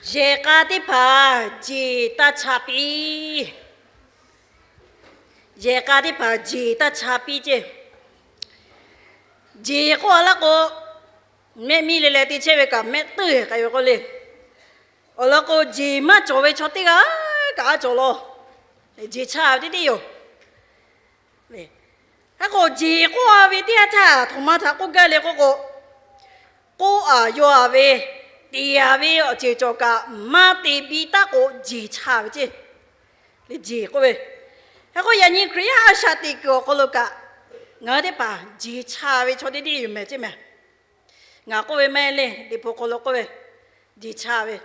Yehˬ k'a teˇ hpaˍ jeˬ taˇ cha piˇ. Yehˬ k'a teˇ hpaˍ jeˬ taˇ cha piˇ ceˇ. Jeˬ k'oˆ a laˇ k'o, mehˆ miˇ le leh te chehˇ ve kaꞈ mehˆ teuˇ k'ai ve k'oˆ le. Awˬ lawn k'o, jeˬ maˇ cawˬ ve chaw teˇ g'aˇ kaꞈ a cawˬ law. Jeˬ cha ve teˇ tiˉ yoˬ. Hk'e k'o, jeˬ k'oˆ a ve teˇ yanˇ htaˇ, htoꞈ ma htaꞈ k'oˆ gaˇ le k'oˆ k'o, k'oˆ a yaw a ve, tiˍ a ve awˬ ceuˬ cawˬ kaꞈ maˇ te biˇ taˉ k'o, jeˬ cha ve ceˇ. Jeˬ k'oˆ ve, hk'e k'o yaꞈ nyi Hkriꞈ yaˇ a shaꞈ teꞈ kuiˬ awˬ hk'aw lo kaꞈ, ngaˬ hui teˇ hpaˍ jeˬ cha ve chaw teˇ tiˉ yoˬ mehˍ ceˇ mehˍ. Ngaˬ k'oˆ ve maˇ heˆ le, Liꞈ hpu hk'aw lo k'oˆ ve, jeˬ cha ve.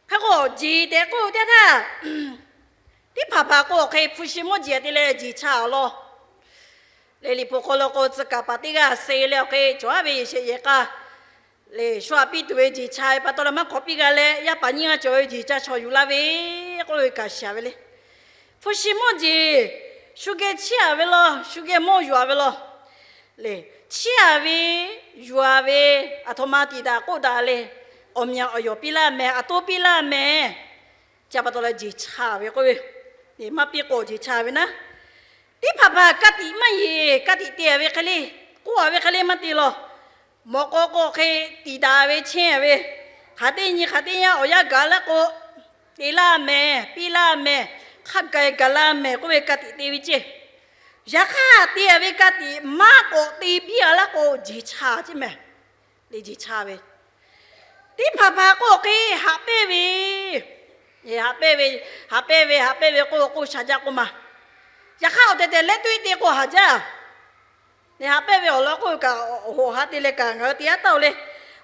Hk'e k'o, jeˬ tehꞈ k'oˆ ve teˇ htaˇ, teˇ hpaˍ hpaˍ k'o awˬ hk'e hpu shi mawˇ jeˬ te leh jeˬ cha awˬ lawn. Leh Liꞈ hpu hk'aw lo k'o, tcuh kaˍ paˍ teˇ g'aˇ suh leh awˬ hk'e cawˬ aˉ ve yehˬ shehˍ yehˬ k'a leh shu aꞈ piˇ tuˬ ve jeˬ cha ve pa taw leh maˇ hk'awꞈ piˇ g'a leh, yaˇ paˍ nyiˇ g'aˇ cawˬ ve jeˬ ca shawˍ yuˬ laˇ ve k'oˆ ve kaꞈ shiˍ ve le. Hpu shi mawˇ jeˬ, shu geh chiˇ aꞈ ve law, shu geh mawˇ yuˬ aꞈ ve law. Leh chiˇ aꞈ ve, yuˬ aꞈ ve, aˬ htoꞈ ma tiꞈ daꞈ k'oˆ daꞈ leh, awˬ myaꞈ awˬ yawˬ piˇ laˇ mehˍ, aˬ to piˇ laˇ mehˍ. Chi pa taw leh jeˬ cha ve k'oˆ ve, maˇ piˇ k'o jeˬ cha ve naˉ. Teˇ hpaˍ hpaˍ ka tiꞈ maˇ yeˬ, ka tiꞈ te ve hk'e le, k'oˆ a ve hk'e le maˇ te law. Mawꞈ k'aw k'o hk'e tiꞈ daꞈ ve chehˇ ve, hk'aˬ teˇ nyi hk'aˬ teˇ yanˇ awˬ yanˇ gaˬ laˇ k'o, te laˇ mehˍ, piˇ laˇ mehˍ, hk'a gaˬ gaˬ laˇ mehˍ k'oˆ ve ka tiꞈ te ve ceˇ. Yaꞈ hk'aˇ te ve ka tiꞈ maˇ k'awꞈ te biˇ a laˇ k'o, jeˬ cha ceˇ mehˍ. Leh jeˬ cha ve, teˇ hpaˍ hpaˍ k'o hk'e haꞈ pehnˇ ve, haꞈ pehnˇ ve, haꞈ pehnˇ ve, haꞈ pehnˇ ve k'oˆ k'o sha jaˇ k'oˆ ma. Yaꞈ hk'aˇ awˬ tehˬ tehˬ leh tuiˇ te k'o haꞈ jaˇ. Leh haꞈ pehnˇ ve awˬ lawn k'oˆ ve kaꞈ, awˬ hoꞈ ha te leh kaꞈ ngaˬ hui te yaˇ taˇ oˬ le.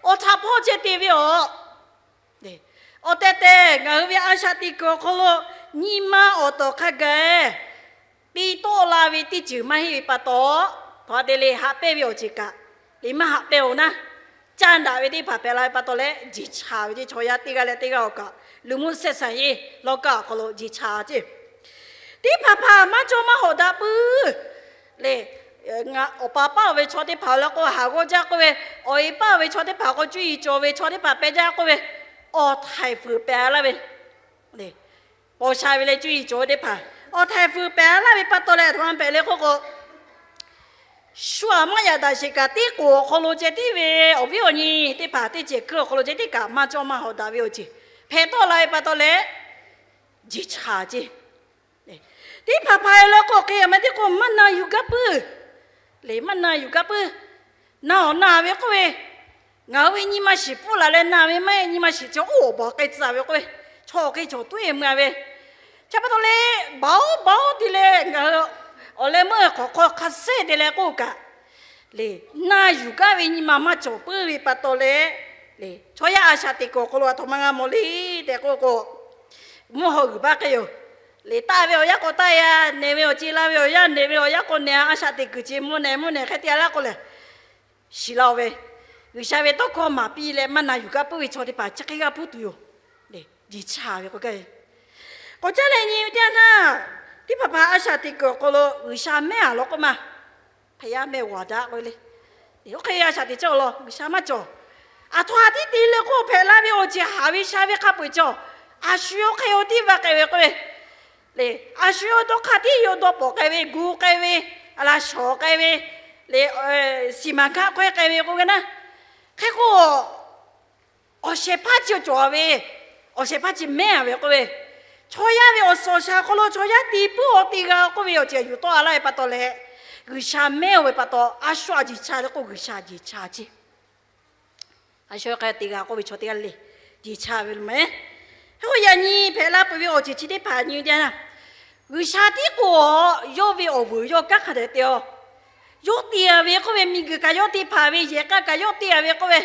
Awˬ htaꞈ hpawˇ ceh te ve awˬ awˬ tehˬ tehˬ ngaˬ hui ve a shaꞈ teꞈ kuiˬ awˬ hk'aw lo nyi ma awˬ tawˍ hk'a gaˬ piˇ tawˆ la ve teˇ ceuˬ maˇ heˆ ve pa taw, hpaˍ te leh haꞈ pehnˇ ve awˬ ceuˬ kaꞈ, leh maˇ haꞈ pehnˇ oˬ naˉ, caˇ daꞈ ve teˇ hpaˍ hpehꞈ la ve pa taw leh jeˬ cha ve ceˇ. Chaw yaˇ teˇ g'aˇ leh teˇ g'aˇ awˬ kaꞈ လူမှုဆက်ဆံရေး law kaˇ awˬ hk'aw lo jeˬ cha ceˇ. Teˇ hpaˍ hpaˍ maˇ cawˇ maˇ hawꞈ daꞈ puiˉ leh, awˬ pa paˇ ve chaw teˇ hpaˍ law k'o haˍ g'awˇ jaˇ k'oˆ ve, awˬ e paˇ ve chaw teˇ hpaˍ k'o cuˇ yiˍ cawˬ ve chaw teˇ hpaˍ pehˇ jaˇ k'oˆ ve, awˬ htaiˍ fuiˍ pehˍ laˇ ve, paw sha ve leh cuˇ yiˍ cawˬ ve teˇ hpaˍ awˬ htaiˍ fuiˍ pehˍ laˇ ve pa taw leh a htoꞈ ma hpehꞈ le k'oˆ k'o, shu aꞈ maˇ yaꞈ daꞈ sheˍ kaꞈ, teˇ k'oˍ awˬ hk'aw lo ceh tiˉ ve awˬ viˉ awˬ nyi teˇ hpaˍ teˇ ceuˬ hkui awˬ hk'aw lo ceh tiˉ kaꞈ maˇ cawˇ maˇ hawꞈ daꞈ ve awˬ ceuˬ hpehꞈ tawˆ la ve pa taw leh, jeˬ cha ceˇ. Teˇ hpaˍ hpaˍ e law k'o hk'e a ma teˇ k'o maˇ na yuˬ gaˇ puiˉ. Leh maˇ na yuˬ gaˇ puiˉ. Na awˬ na ve k'oˆ ve, ngaˬ hui ve nyi ma shiˍ pfuhˇ laˬ leh na ve maˇ heˆ. Nyi ma shiˍ chi oˇ awˬ baˬ k'ai tcuh ve k'oˆ ve, chaw awˬ hk'e cawˬ tuˉ e mvuh ve, chi pa taw leh baˬ oˉ baˬ oˉ te leh ngaˬ hui awˬ leh meuˇ hk'awꞈ hk'aw hk'a sehˉ te leh k'oˆ kaꞈ, leh na yuˬ gaˇ ve nyi ma maˇ cawˬ puiˉ ve pa taw leh, leh chaw yaˇ a shaꞈ teꞈ kuiˬ awˬ hk'aw lo a htoꞈ ma g'a mawˬ le tehꞈ k'oˆ k'o, mvuhˇ haw g'uiˬ baˆ hk'e yoˬ. Leh taˆ ve awˬ yanˇ k'o taˆ e, nehˬ ve awˬ ceˬ la ve awˬ yanˇ nehˬ ve awˬ yanˇ k'o nehˬ, a shaꞈ teꞈ kuiˬ ce mvuhˇ nehˬ mvuhˇ nehˬ hk'e te a laˇ k'o lehˬ, shiˍ laˇ oˬ ve, G'uiˬsha ve tawˇ hkawˇ maˍ piˇ leh maˇ na yuˬ gaˇ puiˉ ve chaw teˇ hpaˍ chi hk'e g'a puiˉ tuˬ yoˬ. Jeˬ cha ve k'o, k'awꞈ caˇ leh nyi ve teˇ yanˇ htaˇ, teˇ hpaˍ hpaˍ a shaꞈ teꞈ kuiˬ awˬ hk'aw lo G'uiˬsha mehˆ a law k'oˆ ma, hk'e yaˇ mehˆ g'awˬ daꞈ k'oˆ ve le. Oˇ hk'e a shaꞈ teꞈ cawˇ law G'uiˬsha maˇ cawˬ. Aˬ htoꞈ ha tiˉ te le k'oˆ hpehꞈ la ve awˬ ceuˬ haˍ ve sha ve hk'a peu-eˬ cawˬ. A shu oˇ hk'e oˇ tiˉ va k'ai ve k'oˆ ve, leh a shu oˇ dawˇ hk'aˇ tiˉ yoˬ dawˇ pawˍ k'ai ve, gu k'ai ve, a laˬ shawˍ k'ai ve, leh siˍ maˍ hkaˆ hk'awehˇ k'ai ve k'oˆ ve naˉ, hk'e k'o awˬ shehˍ hpaˇ chi cawˬ ve, awˬ shehˍ hpaˇ chi mehˆ a ve k'oˆ ve, chaw yaˇ ve awˬ suhˍ awˬ shaˍ hk'aw lo chaw yaˇ te puiˉ awˬ te g'a k'oˆ ve awˬ ceuˬ yuˬ tawˆ a laˇ ve pa taw leh, G'uiˬsha mehˆ oˬ ve pa taw a shu a jeˬ cha le k'o G'uiˬsha jeˬ cha ceˇ. A shu hk'a te g'a k'oˆ ve chaw teˇ g'aˇ le, jeˬ cha ve lo mehˍ. Hk'e k'o yaꞈ nyi hpehꞈ la peuˬ ve awˬ ceuˬ chi teˇ hpaˍ nyi ve teˇ yanˇ, G'uiˬsha tiˉ k'o yawˇ ve awˬ vuiˬ yawˇ kanˉ hk'a dehꞈ te-a. Yawˇ te a ve k'oˆ ve, miˬguiˬ kaꞈ yawˇ te hpanˍ ve, yehˬ k'a kaꞈ yawˇ te a ve k'oˆ ve,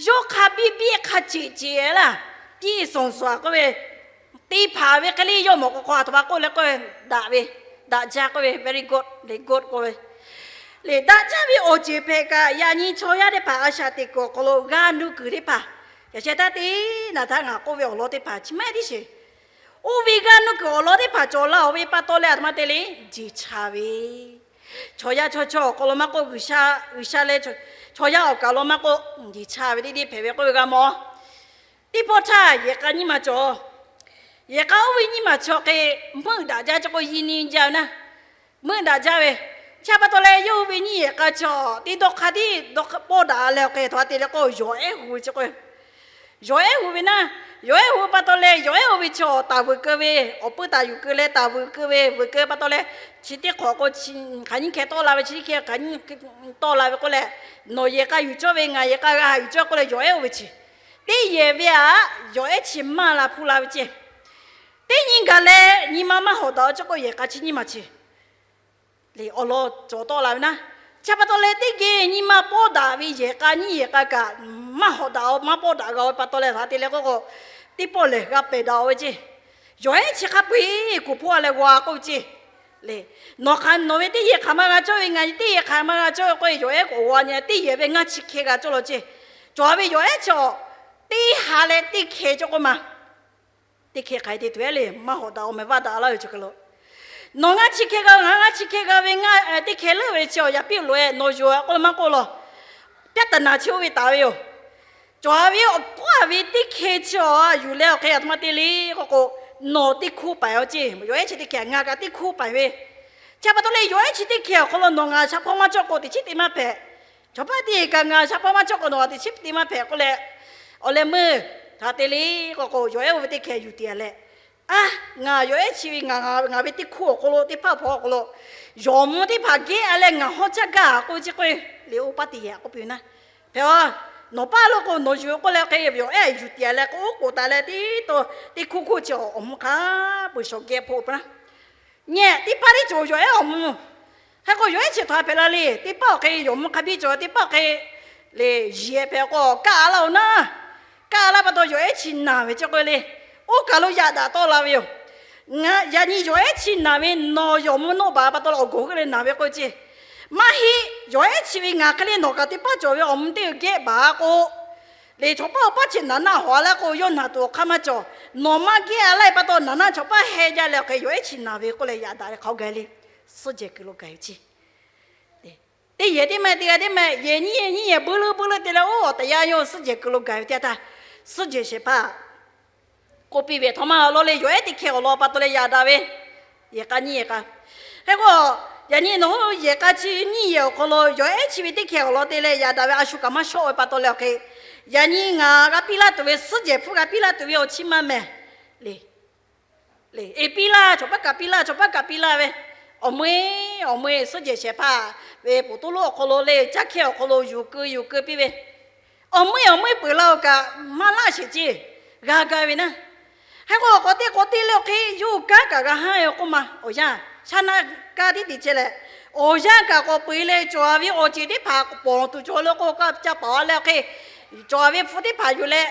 yawˇ hk'a biˇ biˇ hk'a ceꞈ ceꞈ laˇ, piˇ suhˍ suhˍ k'oˆ ve, te hpanˍ ve hk'e le yawˇ mawˬ k'o k'o a htoꞈ ma k'oˆ leh k'oˆ ve, daꞈ ve, daꞈ jaˇ k'oˆ ve, very good, le good k'oˆ ve, leh daꞈ jaˇ ve awˬ ceuˬ hpehꞈ kaꞈ, yaꞈ nyi chaw yaˇ teˇ hpaˍ a shaꞈ teꞈ kuiˬ awˬ hk'aw lo g'aˇ nuˇ kuiˬ teˇ hpaˍ, yaꞈ sheh taˇ te naˬ htaˇ ngaˬ k'oˆ ve awˬ lawn teˇ hpaˍ chi maˇ heˆ tiˉ sheˍ. Oˇ ve g'aˇ nuˇ kuiˬ awˬ lawn teˇ hpaˍ cawˬ la oˬ ve pa taw leh a htoꞈ ma te le, jeˬ cha ve. Chaw yaˇ chaw chaw awˬ hk'aw lo maˇ k'oˆ, G'uiˬsha, G'uiˬsha leh chaw yaˇ awˬ kaˍ lo maˇ k'oˆ, jeˬ cha ve teˇ deˇ hpehꞈ ve k'oˆ ve g'a mawˬ. Teˇ pawˆ htaˇ yehˬ k'a nyiˇ maˬ cawˬ. Yehˬ k'a oˇ ve nyiˇ maˬ chi awˬ hk'e meuˆ daꞈ jaˇ cawˬ k'o, yi ni jaˇ ve naˇ. Meuˆ daꞈ jaˇ ve, chi pa taw leh yawˇ hui ve nyiˇ yehˬ k'a chi teˇ dawˇ hk'a tiˉ dawˇ pawˆ daꞈ leh awˬ hk'e htaꞈ te leh k'o, yawˬ ehˉ hu ve chi k'o, yawˬ ehˉ hu ve naˇ. Yawˬ ehˉ hu pa taw leh, yawˬ ehˉ hu ve chi taˍ vuiˬ keu ve, awˬ pui taˍ yuˬ keu leh taˍ vuiˬ keu ve, vuiˬ keu pa taw leh, chi teˇ hk'awꞈ k'o, hk'aˬ nyiˇ hkeh tawˆ la ve, chi teˇ hkeh hk'aˬ nyiˇ tawˆ la ve k'oˆ leh, nawˬ yehˬ k'a yuˬ cawˇ ve, ngaˬ yehˬ k'a g'a haꞈ yuˬ cawˇ k'oˆ leh, yawˬ ehˉ oˇ ve chi, teˇ yehˬ ve aꞈ, yawˬ ehˉ chi maˇ la hpuˇ la ve ceˇ. Teˇ nyi gaˬ leh nyi ma maˇ hawꞈ daꞈ-o cawˇ k'o, yehˬ k'a chi nyiˇ maˬ chi le awˬ lawn cawˬ tawˆ la ve naˇ. Chi pa taw leh, teˇ geh nyi ma pawˆ daꞈ ve yehˬ k'a nyiˇ yehˬ k'a kaꞈ maˇ hawꞈ daꞈ-o, maˇ pawˆ daꞈ g'a-o ve pa taw leh, hk'aˬ hk'e te leh k'oˆ k'o, teˇ pawˆ lehˬ g'a pehˬ daꞈ-o ve ceˇ. Yawˬ ehˉ chi hk'a peu-eˬ kuˬ hpawˇ leh g'aw k'oˆ ve ceˇ. Le, nawˬ hk'aˬ, nawˬ ve teˇ yehˬ hk'aˬ ma g'a cawˇ ve, ngaˬ teˇ yehˬ hk'aˬ ma g'a cawˇ ve k'oˆ ve, yawˬ ehˉ k'o g'aw nyi teˇ yehˬ ve ngaˇ chi hkeh g'a cawˇ law ceˇ. Cawˬ ve yawˬ ehˉ chi awˬ, teˇ ha leh teˇ hkeh cawˇ k'oˆ ma. Teˇ hkeh hk'aˬ hk'e te tuˬ ehˉ le, maˇ hawꞈ daꞈ-o meh vaˇ daꞈ laˇ ve chi hk'e lo. Nawˬ ngaˇ chi hkeh g'a, ngaˬ ngaˇ chi hkeh g'a ve ngaˇ teˇ hkeh leuˉ ve chi awˬ yaꞈ piˇ loꞈ-e, nawˬ yuˬ-a k'oˆ leh maˇ k'oˆ law. Pyaˇ taˍ naˍ chi oˇ ve taˍ ve yoˬ. Cawˬ ve awˬ kawˉ ve teˇ hkeh chi awˬ yuˬ leh awˬ hk'e aˬ htoꞈ ma te le k'oˆ k'o, nawˬ teˇ hkoˇ paiˍ-o ceˇ. Yawˬ ehˉ chi teˇ hkeh ngaˬ kaꞈ teˇ hkoˇ paiˍ ve, chi pa taw leh, yawˬ ehˉ chi teˇ hkeh awˬ hk'aw lo nawˬ ngaˬ shaꞈ hpaw maˇ cawˇ k'o, teˇ chiˉ te maˇ hpehꞈ. Chaw paˆ teˇ hkeh kaꞈ ngaˬ shaꞈ hpaw maˇ cawˇ k'o, nawˬ teˇ chiˉ te maˇ hpehꞈ k'oˆ leh, awˬ leh meuˇ htaꞈ te le k'oˆ k'o, yawˬ ehˉ oˇ ve teˇ hkeh yuˬ tiˍ-a leh, a, ngaˬ yawˬ ehˉ chi ve ngaˬ, ngaˬ ve teˇ hkoˇ awˬ hk'aw lo, teˇ hpaˇ hpaw awˬ hk'aw lo, yawˬ mvuh teˇ hpaˍ gehˉ-a leh ngaˬ hawˉ caˇ gaˇ k'oˆ ve chi k'oˆ-e, le oˇ paˇ teˇ yehˬ k'oˆ piˇ ve naˇ. Hpehꞈ-a, nawˬ paˇ lo k'o nawˬ yuˬ k'oˆ leh hk'e, yawˬ ehˉ yuˬ tiˍ-a leh k'o, oˉ k'oˍ taˍ leh teˇ taw, teˇ hkoˇ hkoˇ chi awˬ mvuh hk'a peu-eˬ shawˍ geh hpoˆ pa naˇ. Nyi teˇ paˇ teˇ cawˬ yawˬ ehˉ awˬ mvuh. Hk'e k'o, yawˬ ehˉ chi htaꞈ hpehꞈ la le. Teˇ paˇ awˬ hk'e yawˬ mvuh hk'a biˇ cawˬ, teˇ paˇ awˬ hk'e le, yiˍ hpehꞈ k'o, kaˇ-a laˇ-oˬ naˇ. Kaˇ-a laˇ pa taw, yawˬ ehˉ chi naˬ ve cawˇ k'oˆ le. Oˇ kaˬ lo yaꞈ daꞈ tawˆ la ve yoˬ. Yaꞈ nyi yawˬ ehˉ chi naˬ ve, nawˬ yawˬ mvuh nawˆ baˬ pa taw leh awˬ gawˬ heuˆ leh naˬ ve k'oˆ ve ceˇ. Maˇ heˆ, yawˬ ehˉ chi ve ngaˬ hk'e le nawˬ kaꞈ teˇ paˇ cawˬ ve awˬ mvuh teˇ geh baˬ k'o, le chaw paˇ awˬ paˇ chi naˬ naˆ hawꞈ-a laˇ k'o, yawˇ naˬ tuˬ awˬ hk'aˇ maˇ cawˬ. Nawˬ maˇ geh-a laˇ ve pa taw, naˬ naˆ chaw paˇ heh jaˇ leh awˬ hk'e yawˬ ehˉ chi naˬ ve k'oˆ leh yaꞈ daꞈ leh hk'aˬ hk'e gaˬ le. Suhˉ jehˬ kuiˬ lo gaˬ ve ceˇ. Teˇ yehˬ teˇ maˇ te g'a teˇ maˇ, yehˬ nyiˇ yehˬ nyiˇ yehˬ beuꞈ leuˉ beuꞈ leuˉ te leh, oˇ awˬ tehˬ yaˇ yawˇ suhˉ jehˬ kuiˬ lo gaˬ ve teˇ yanˇ htaˇ, suhˉ jehˬ shehˍ hpaˇ k'oˆ piˇ ve, Htaꞈ ma awˬ lawn le, yawˬ ehˉ teˇ hkeh awˬ lawn pa taw leh yaꞈ daꞈ ve, yehˬ k'a nyiˇ yehˬ k'a. Hk'e k'o, yaꞈ nyi nawˬ hui yehˬ k'a chi nyiˇ yehˬ awˬ hk'aw lo yawˬ ehˉ chi ve teˇ hkeh awˬ lawn te leh yaꞈ daꞈ ve a shu kaꞈ maˇ shawˆ ve pa taw leh awˬ hk'e, yaꞈ nyi ngaˬ g'a piˇ laˇ tuˬ ve suhˉ jehˬ hpfuhˇ g'a piˇ laˇ tuˬ ve awˬ chi maˇ mehˍ le. Le, e piˇ laˇ, chaw paˇ kaꞈ piˇ laˇ, chaw paˇ kaꞈ piˇ laˇ ve, awˬ meuˇ awˬ meuˇ suhˉ jehˬ shehˍ hpaˇ ve poˬ toˇ lonˉ awˬ hk'aw lo le, caˇ hkehˇ awˬ hk'aw lo yuˬ keu yuˬ keu piˇ ve, awˬ meuˇ awˬ meuˇ peuˬ la-o kaꞈ maˇ laˇ sheˍ ceˇ, g'a gaˇ ve naˇ. Hk'e k'o, k'awꞈ te k'awꞈ te leh awˬ hk'e yawˇ hui kanˉ kaꞈ g'a haˉ ve k'oˆ ma. Awˬ yanˇ shaˉ naˆ kaˇ tiˉ te chehˇ leh, awˬ yanˇ kaꞈ k'awꞈ peu-eˬ leh cawˬ-a ve awˬ ceuˬ teˇ hpaˍ k'awꞈ pawˍ tuˬ cawˬ leh k'o, kaˇ ca paˍ-a leh awˬ hk'e, cawˬ-a ve hpu teˇ hpaˍ yuˬ leh,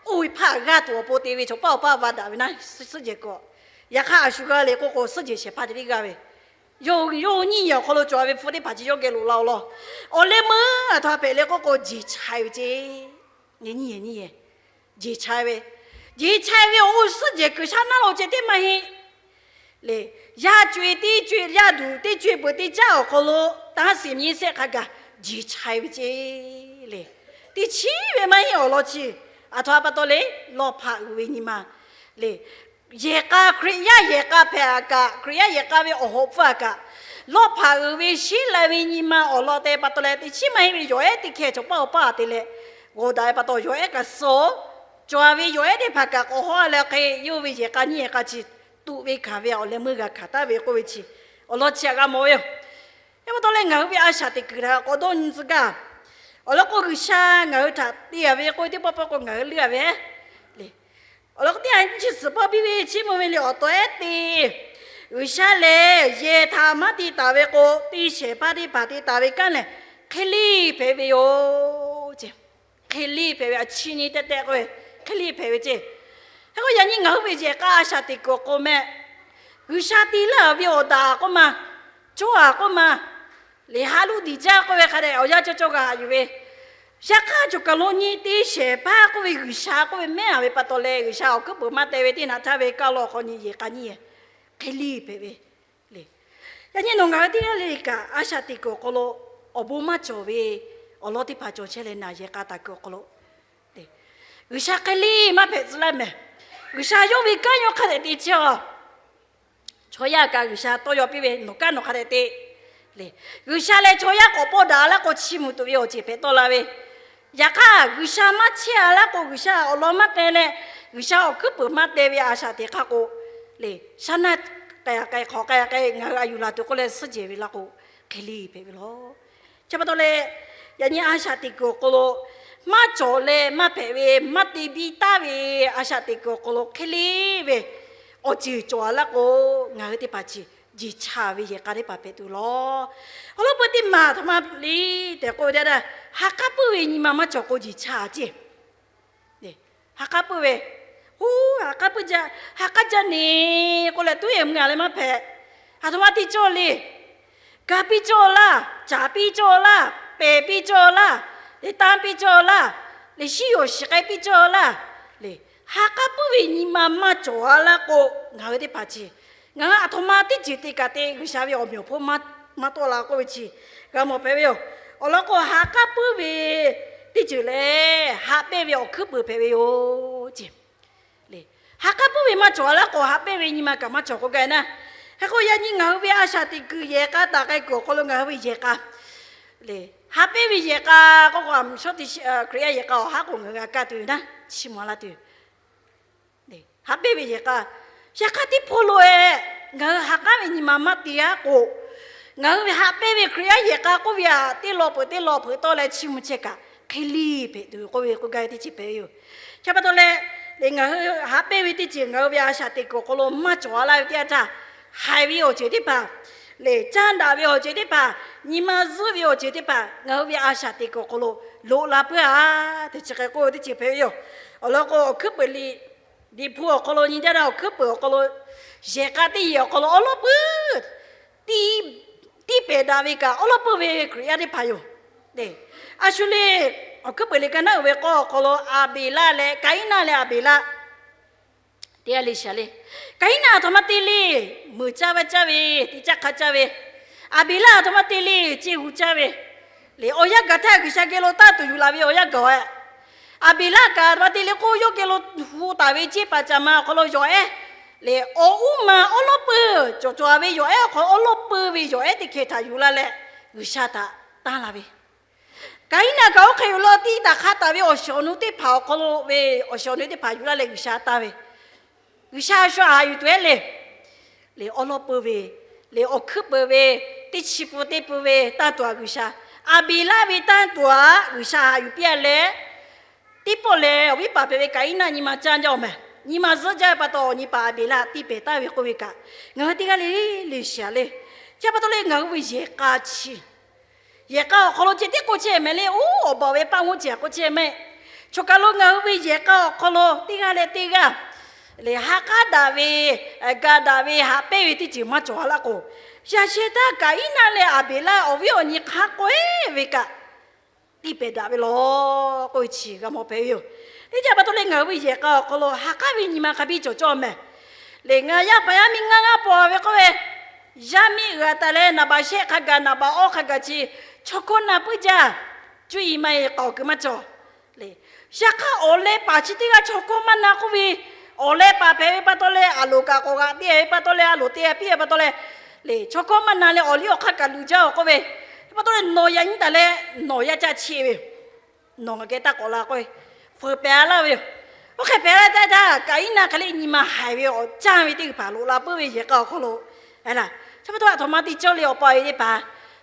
oˇ ve hpaˇ g'aˇ tuˬ awˬ pon te ve chaw paˇ awˬ paˇ va daꞈ ve naˇ, suhˉ jehˬ kuiˬ. Yaꞈ hk'aˇ a shu g'a le k'oˆ k'o, suhˉ jehˬ shehˍ hpaˇ te tiˉ g'aˇ ve, yawˇ hui nyiˇ yehˬ awˬ hk'aw lo cawˬ-a ve hpu teˇ hpaˍ chi yawˇ geh loꞈ la-o law. Awˬ leh meuˇ aˬ htoꞈ ma hpehꞈ le k'oˆ k'o, jeˬ chaiˇ ve ceˇ. Nyiˇ yehˬ nyiˇ yehˬ jeˬ chaiˇ ve, jeˬ chaiˇ ve awˬ oˇ suhˉ jehˬ kuiˬ shaˉ naˉ lo ceh teˇ maˇ heˆ. Le, yaˇ co-e teˇ co-e, yaˇ duˬ teˇ co-e peuˬ teˇ caˉ awˬ hk'aw lo, tanˇ siˍ nyi sehˆ hk'a gaˬ jeˬ chaiˇ ve ceˇ le. Teˇ chiˉ ve maˇ heˆ awˬ lawn chi. Aˬ htoꞈ ma pa taw le, lawˇ hpaꞈ uiˍ ve nyi ma le. Yehˬ k'a, Hkriꞈ yaˇ yehˬ k'a hpehꞈ-a kaꞈ, Hkriꞈ yaˇ yehˬ k'a ve awˬ hawꞈ pfuhˇ-a kaꞈ, lawˇ hpaꞈ uiˍ ve sheˉ la ve nyi ma awˬ lawn te pa taw leh, teˇ chiˉ maˇ heˆ ve yawˬ ehˉ teˇ hkeh chaw paˇ awˬ paˇ te leh, g'awˬ daꞈ ve pa taw yawˬ ehˉ kaꞈ suh-o. Cawˬ-a ve yawˬ ehˉ teˇ hpaˍ kaꞈ k'awꞈ hawˉ leh hk'e, yawˇ ve yehˬ k'a nyiˇ yehˬ k'a chi tuꞈ ve hkanˍ ve awˬ leh meuˇ g'a hkanˍ taˍ ve k'oˆ ve chi, awˬ lawn chi htaꞈ g'a mawˬ ve yoˬ. Yaˇ pa taw leh ngaˬ hui ve a shaꞈ teꞈ kuiˬ htaꞈ k'awꞈ dawˇ nyi tcuh gaˇ. Awˬ lawn k'o, G'uiˬsha ngaˬ hui htaꞈ te-a ve k'oˆ ve teˇ pawˆ pawˆ k'o, ngaˬ hui leuˇ-a ve le. Awˬ lawn k'o, teˇ ha nyiˇ chi suhˍ pawˆ biˇ ve chiˇ mvuh ve le, awˬ taw ehˉ te, G'uiˬsha lehˬ yehˬ htaꞈ maˇ te taˍ ve k'o, te shehˍ hpaˇ teˇ hpaˍ te taˍ ve kanˉ lehˬ, hk'e liˇ hpehꞈ ve yoˬ. Hk'e liˇ hpehꞈ ve, a chi nyi teh teh k'oˆ ve, hk'e liˇ hpehꞈ ve ceˇ. Hk'e k'o, yaꞈ nyi ngaˬ hui ve yehˬ k'a a shaꞈ teꞈ kuiˬ awˬ k'o meh, G'uiˬsha te laˇ ve awˬ daꞈ k'oˆ ma, cawˇ-a k'oˆ ma, le ha luˇ diˬ jaˇ k'oˆ ve hk'a dehꞈ awˬ yanˇ cawˇ cawˇ g'a haꞈ yuˬ ve, yaꞈ hk'aˇ cawˬ kaˬ lo nyi te shehˍ hpaˇ k'oˆ ve G'uiˬsha k'oˆ ve mehˉ-a ve pa taw leh, G'uiˬsha awˬ hkuiˉ peuˍ maˇ teh ve teˇ naꞈ htaˇ ve kaˇ law hk'aw nyi yehˬ k'a nyiˇ yehˬ hk'e liˇ hpehꞈ ve le. Yaꞈ nyi nawˬ ngaˬ hui teˇ g'aˇ le kaꞈ, a shaꞈ teꞈ kuiˬ awˬ hk'aw lo awˬ bon maˇ cawˬ ve awˬ lawn teˇ hpaˍ cawˬ chehˇ leh naˬ, yehˬ k'a taˍ kuiˬ awˬ hk'aw lo le. G'uiˬsha hk'e le maˇ hpehꞈ tcuh laˇ mehˍ. G'uiˬsha yawˇ ve kanˉ yawˇ hk'a dehꞈ te chehˇ a. Chaw yaˇ kaꞈ G'uiˬsha tawˇ yaw piˇ ve, nawˬ kanˉ nawˬ hk'a dehꞈ te le. G'uiˬsha leh chaw yaˇ k'awꞈ pawˇ daꞈ laˇ k'o, chi mvuhˇ tuˬ ve awˬ ceuˬ hpehꞈ tawˆ la ve. Yaꞈ hk'aˇ, G'uiˬsha maˇ chehˇ a laˇ k'o, G'uiˬsha awˬ lawn maˇ teh leh, G'uiˬsha awˬ hkuiˉ peuˍ maˇ teh ve a shaꞈ teꞈ hk'a k'o, le, shaˉ naˇ k'ai k'ai hk'awꞈ k'ai k'ai ngaˬ hui a yuˬ laˬ tuˬ k'oˆ leh suhˉ jehˬ ve laˇ k'o, hk'e le hpehꞈ ve law. Chi pa taw leh, yaꞈ nyi a shaꞈ teꞈ kuiˬ awˬ hk'aw lo maˇ cawˬ leh maˇ hpehꞈ ve, maˇ te biˇ taˍ ve a shaꞈ teꞈ kuiˬ awˬ hk'aw lo hk'e le ve awˬ ceuˬ cawˬ a laˇ k'o, ngaˬ hui teˇ hpaˍ chi jeˬ chaꞈ ve yehˬ k'a teˇ hpaˍ hpehꞈ tuˬ law. Awˬ lawn peu teˇ maˬ aˬ htoꞈ ma le tehꞈ k'oˆ ve teˇ yanˇ, ha k'aˉ puiˉ ve nyi ma maˇ cawˬ k'o jeˬ chaꞈ ceˇ. Ha k'aˉ puiˉ ve, oˇ ha k'aˉ puiˉ jaˇ, ha k'aˉ jaˇ ne k'oˆ leh tuˉ e mvuh a leh maˇ hpehꞈ. Aˬ htoꞈ ma te cawˇ le. Ga piˇ cawˇ laˇ, caˍ piˇ cawˇ laˇ, pehˬ piˇ cawˇ laˇ, le tanˇ piˇ cawˇ laˇ, le shiˉ yoˬ shiˍ k'ai piˇ cawˇ laˇ. Le, ha k'aˉ puiˉ ve nyi ma maˇ cawˬ a laˇ k'o, ngaˬ hui teˇ hpaˍ chi ngaˬ hui aˬ htoꞈ ma teˇ ceuˬ te kaꞈ te G'uiˬsha ve awˬ meꞈ awˬ hponˇ maˇ tawˆ la k'oˆ ve chi g'a mawˬ hpehꞈ ve yoˬ. Awˬ lawn k'o, ha k'aˉ puiˉ ve teˇ ceuˬ lehˬ, haꞈ pehnˇ ve awˬ hkuiˉ peuˍ hpehꞈ ve yoˬ ceˇ. Le, ha k'aˉ puiˉ ve maˇ cawˬ a laˇ k'o, haꞈ pehnˇ ve nyi ma kaꞈ maˇ cawˬ k'oˆ gaˇ ve naˉ. Hk'e k'o, yaꞈ nyi ngaˬ hui ve a shaꞈ teꞈ kuiˬ yehˬ k'a taˍ k'ai kuiˬ awˬ hk'aw lo ngaˬ hui ve yehˬ k'a, le, haꞈ pehnˇ ve yehˬ k'a k'oˆ k'o, a mvuhˇ shawˉ teˇ shiˍ Hkriꞈ yaˇ yehˬ k'a awˬ haˉ k'o ngaˬ hui g'a kaˇ tuˬ ve naˉ, chiˇ mvuh laˇ tuˬ. Haꞈ pehnˇ ve yehˬ k'a, yehˬ k'a teˇ hpawˇ lo e, ngaˬ hui ha k'aˉ ve nyi ma maˇ te a k'o, ngaˬ hui ve haꞈ pehnˇ ve Hkriꞈ yaˇ yehˬ k'a k'oˆ ve a, teˇ law peuˬ teˇ law hpeuꞈ tawˆ leh chiˇ mvuh chehˇ kaꞈ hk'e le hpehꞈ tuˬ k'oˆ ve k'oˆ gaˇ ve teˇ ceuˬ hpehꞈ ve yoˬ. Chi pa taw leh, le ngaˬ hui haꞈ pehnˇ ve teˇ ceuˬ ngaˬ hui ve a shaꞈ teꞈ kuiˬ awˬ hk'aw lo maˇ cawˬ a laˇ ve teˇ yanˇ htaˇ, haiˬ ve awˬ ceuˬ teˇ hpaˍ, le caˇ daꞈ ve awˬ ceuˬ teˇ hpaˍ, nyi ma zuhˆ ve awˬ ceuˬ teˇ hpaˍ ngaˬ hui ve a shaꞈ teꞈ kuiˬ awˬ hk'aw lo loꞈ la puiˉ a, teˇ chi hk'e k'oˆ ve teˇ ceuˬ hpehꞈ ve yoˬ. Awˬ lawn k'o, awˬ hkuiˉ peuˍ liꞈ, Liꞈ hpu awˬ hk'aw lo nyi jaˇ na, awˬ hkuiˉ peuˍ awˬ hk'aw lo, yehˬ k'a teˇ yehˬ awˬ hk'aw lo awˉ lawˉ puiˉ tiˇ pehˍ daꞈ ve kaꞈ, awˉ lawˉ puiˉ ve Hkriꞈ yaˇ teˇ hpaˍ yoˬ. A shu le, awˬ hkuiˉ peuˍ liꞈ ka naˉ uiˍ ve k'awˇ awˬ hk'aw lo Aˍbeˍlaˆ leh Kaˍiˉnaˆ leh Aˍbeˍlaˆ teˇ g'aˇ le shaˍ le. Kaˍiˉnaˆ aˬ htoꞈ ma te le, meuˍ caˇ vaˇ caˇ ve, te caˇ hk'a caˇ ve. Aˍbeˍlaˆ aˬ htoꞈ ma te le, ceˇ hu caˇ ve. Le awˬ yanˇ gaˬ htaˇ G'uiˬsha geh lo tanˇ tuˬ yuˬ laˬ ve awˬ yanˇ gaˬ-oˬ. Aˍbeˍlaˆ kaꞈ aˬ htoꞈ ma te le k'o, yawˇ geh lo hu taˍ ve ceˇ paˍ caꞈ ma awˬ hk'aw lo yawˬ ehˉ, le awˬ uˉ ma awˉ lawˉ peuˬ cawˬ cawˬ ve yawˬ ehˉ awˬ hk'aw lo awˉ lawˉ peuˬ ve yawˬ ehˉ teˇ hkeh htaꞈ yuˬ laˇ leh, G'uiˬsha htaꞈ tanˇ la ve. Kaˍiˉnaˆ kaꞈ oˇ hk'e yoˬ law, tiˇ taˍ hk'a taˍ ve awˬ shiˍ awˬ nu teˇ hpaˍ awˬ hk'aw lo ve awˬ shiˍ awˬ nu teˇ hpaˍ yuˬ laˇ leh G'uiˬsha tanˇ ve. G'uiˬsha a shu a haꞈ yuˬ tuˬ ehˉ le. Le awˉ lawˉ peuˬ ve, le awˬ hkuiˉ peuˍ ve, teˇ chi pun teˇ pun ve tanˇ tuˬ aꞈ G'uiˬsha, Aˍbeˍlaˆ ve tanˇ tuˬ aꞈ G'uiˬsha haꞈ yuˬ piˇ a leh, teˇ pawˆ lehˬ awˬ viˉ paˍ hpehꞈ ve Kaˍiˉnaˆ nyi ma caˇ jaˇ-oˬ mehˍ. Nyi ma zuhˆ jaˇ ve pa taw, awˬ nyi paˍ Aˍbeˍlaˆ tiˇ pehˍ taˍ ve k'oˆ ve kaꞈ, ngaˬ hui teˇ g'aˇ le le shiˍ a le. Chi pa taw leh ngaˬ hui ve yehˬ k'a chi yehˬ k'a awˬ hk'aw lo ceh tiˉ k'oˆ chehˇ mehˍ le. Oˇ awˬ baˬ ve paˇ moˇ ceh k'oˆ chehˇ mehˍ. Choˬ kaˬ lo ngaˬ hui ve yehˬ k'a awˬ hk'aw lo teˇ g'aˇ leh teˇ g'aˇ le ha k'aˉ daꞈ ve, ga daꞈ ve, haꞈ pehnˇ ve teˇ ceuˬ maˇ cawˬ a laˇ k'o, yaꞈ sheh htaˇ Kaˍiˉnaˆ leh Aˍbeˍlaˆ awˬ viˉ awˬ nyi hk'a k'awehˇ ve kaꞈ, tiˇ pehˍ daꞈ ve law k'oˆ ve chi g'a mawˬ hpehꞈ ve yoˬ. Teˇ caˇ pa taw leh ngaˬ hui ve yehˬ k'a awˬ hk'aw lo ha k'aˉ ve nyi ma hk'a biˇ cawˬ cawˇ mehˍ. Le ngaˬ yaˇ paˍ yaˇ miˇ ngaˇ g'aˇ paw ve k'oˆ ve, yaˇ miˇ g'aꞈ taˍ leh naˍ baꞈ shehˆ hk'a gaˬ, naˍ baꞈ awˇ hk'a gaˬ chi, chaw hkawˇ na puiˉ jaˇ. Cuˇ yiˍ maˇ heˆ, k'awꞈ kuiˬ maˇ cawˬ. Le, yaꞈ hk'aˇ awˬ leh paˍ chi teˇ g'aˇ chaw hkawˇ maˇ na k'oˆ ve, awˬ leh paˍ hpehꞈ ve pa taw leh a loˍ kaꞈ k'awꞈ g'aꞈ te ve pa taw leh, a loˍ te piˇ ve pa taw leh, le chaw hkawˇ maˇ na leh awˬ liˇ awˬ hk'aˇ kaꞈ luˬ jaˇ-oˬ k'oˆ ve, pa taw leh nawˬ yaꞈ nyi taˍ leh nawˬ yaˇ caˇ cheˆ ve, nawˬ ngaˬ geh taˇ k'awꞈ la k'oˆ ve, feuˍ pehˍ laˇ ve yoˬ. Oˇ hk'e pehˍ laˇ taˇ htaˇ, Kaˍiˉnaˆ hk'e le nyi ma haiˬ ve awˬ caˇ ve teˇ hpaˍ loꞈ la puiˉ ve yehˬ k'a awˬ hk'aw lo, a, chi pa taw aˬ htoꞈ ma te cawˇ le, awˬ pa awˬ e teˇ hpaˍ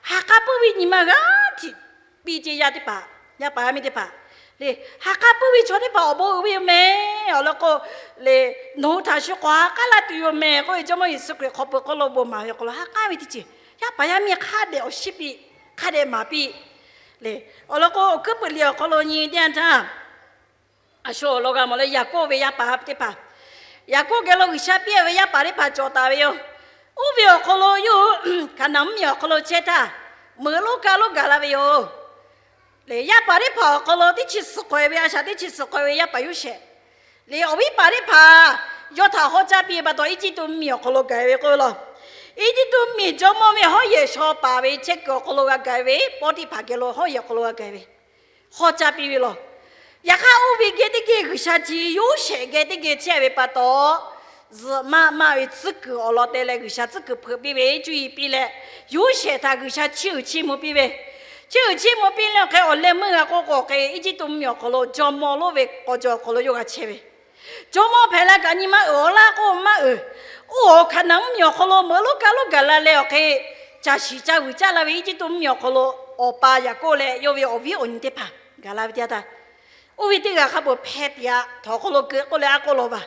ha k'aˉ puiˉ ve nyi ma g'a htiꞈ piˇ ceˇ yaˇ teˇ hpaˍ, yaˇ paˍ yaˇ miˇ teˇ hpaˍ. Le, ha k'aˉ puiˉ ve chaw teˇ hpaˍ awˬ bon uiˍ ve yoˬ mehˍ. Awˬ lawn k'o, le, nawˬ hui htaꞈ shu k'awꞈ ha k'aˉ laˇ tuˬ yoˬ mehˍ k'oˆ ve Jawˇmawˇ Yeˍsuˆ Hkriꞈ hk'aw peuˬ hk'aw lo bon maˍ ve awˬ hk'aw lo ha k'aˉ ve teˇ ceuˬ, yaˇ paˍ yaˇ miˇ hk'a dehꞈ awˬ shiˉ piˇ, hk'a dehꞈ maˍ piˇ. Le, awˬ lawn k'o, awˬ hkuiˉ peuˍ liꞈ awˬ hk'aw lo nyi teˇ yanˇ htaˇ, a shu awˬ lawn g'a mawˬ leh Yaˍkoˆ ve yaˇ paˍ teˇ hpaˍ, Yaˍkoˆ geh lo G'uiˬsha piˇ ve yaˇ paˍ teˇ hpaˍ cawˬ taˍ ve yoˬ. Oˇ ve awˬ hk'aw lo yawˇ hui Hkaˍnanˍ mvuhˇmiˬ awˬ hk'aw lo chehˇ htaˇ, meuꞈ lonˉ kaˆ lonˉ gaˬ la ve yoˬ. Le, yaˇ paˍ teˇ hpaˍ awˬ hk'aw lo teˇ chi suhˍ hk'awꞈ e ve, a shaꞈ teˇ chi suhˍ hk'awꞈ e ve yaˇ paˍ Yoˇsehꞈ. Le, awˬ viˉ paˍ teˇ hpaˍ yawˇ htaꞈ hawˉ caˇ piˇ ve pa taw, Eˇjiˇtuꞈ mvuhˇmiˬ awˬ hk'aw lo gaˬ e ve k'oˆ ve law. Eˇjiˇtuꞈ mvuhˇmiˬ jawˇmawˇ ve hawˉ yehˬ shaw paˍ ve chehˇ kuiˬ awˬ hk'aw lo g'a gaˬ e ve, Pawˇtiˆhpaˍ geh lo hawˉ yehˬ awˬ hk'aw lo g'a gaˬ e ve, hawˉ caˇ piˇ ve law. Yaꞈ hk'aˇ, oˇ ve geh teˇ geh G'uiˬsha chi Yoˇsehꞈ geh teˇ geh chehˇ ve pa taw, zuhꞈ maˆ maˆ ve tcuhˉ kuiˬ awˬ lawn te leh G'uiˬsha tcuhˉ kuiˬ hpeuꞈ piˇ ve cuˇ yiˍ piˇ leh, Yoˇsehꞈ htaꞈ G'uiˬsha chiˇ uiˍ chiˇ mvuh piˇ ve, chiˇ uiˍ chiˇ mvuh piˇ leh awˬ hk'e awˬ leh meuˇ g'a k'oˆ k'o, awˬ hk'e Eˇjiˇtuꞈ mvuhˇmiˬ awˬ hk'aw lo jawˇmawˇ lonˉ ve k'aw jaw awˬ hk'aw lo yawˇ g'a chehˇ ve, jawˇmawˇ hpehꞈ la kaꞈ nyi ma uiˍ awˬ laˇ k'oˆ maˇ uiˍ. Oˇ awˬ Hkaˍnanˍ mvuhˇmiˬ awˬ hk'aw lo meuꞈ lonˉ kaˇ lonˉ gaˬ la leh awˬ hk'e, caˬ shiˍ caˇ vuiˬ caˇ la ve Eˇjiˇtuꞈ mvuhˇmiˬ awˬ hk'aw lo awˬ pa Yaˍkoˆ leh yawˇ ve awˬ viˉ awˬ nyi teˇ hpaˍ gaˬ la ve teˇ yanˇ htaˇ, oˇ ve teˇ g'aˇ hk'a peu-eˬ hpeh tiꞈ-a htawnˍ hk'aw lo keu k'oˆ leh a k'oˆ law vaˬ.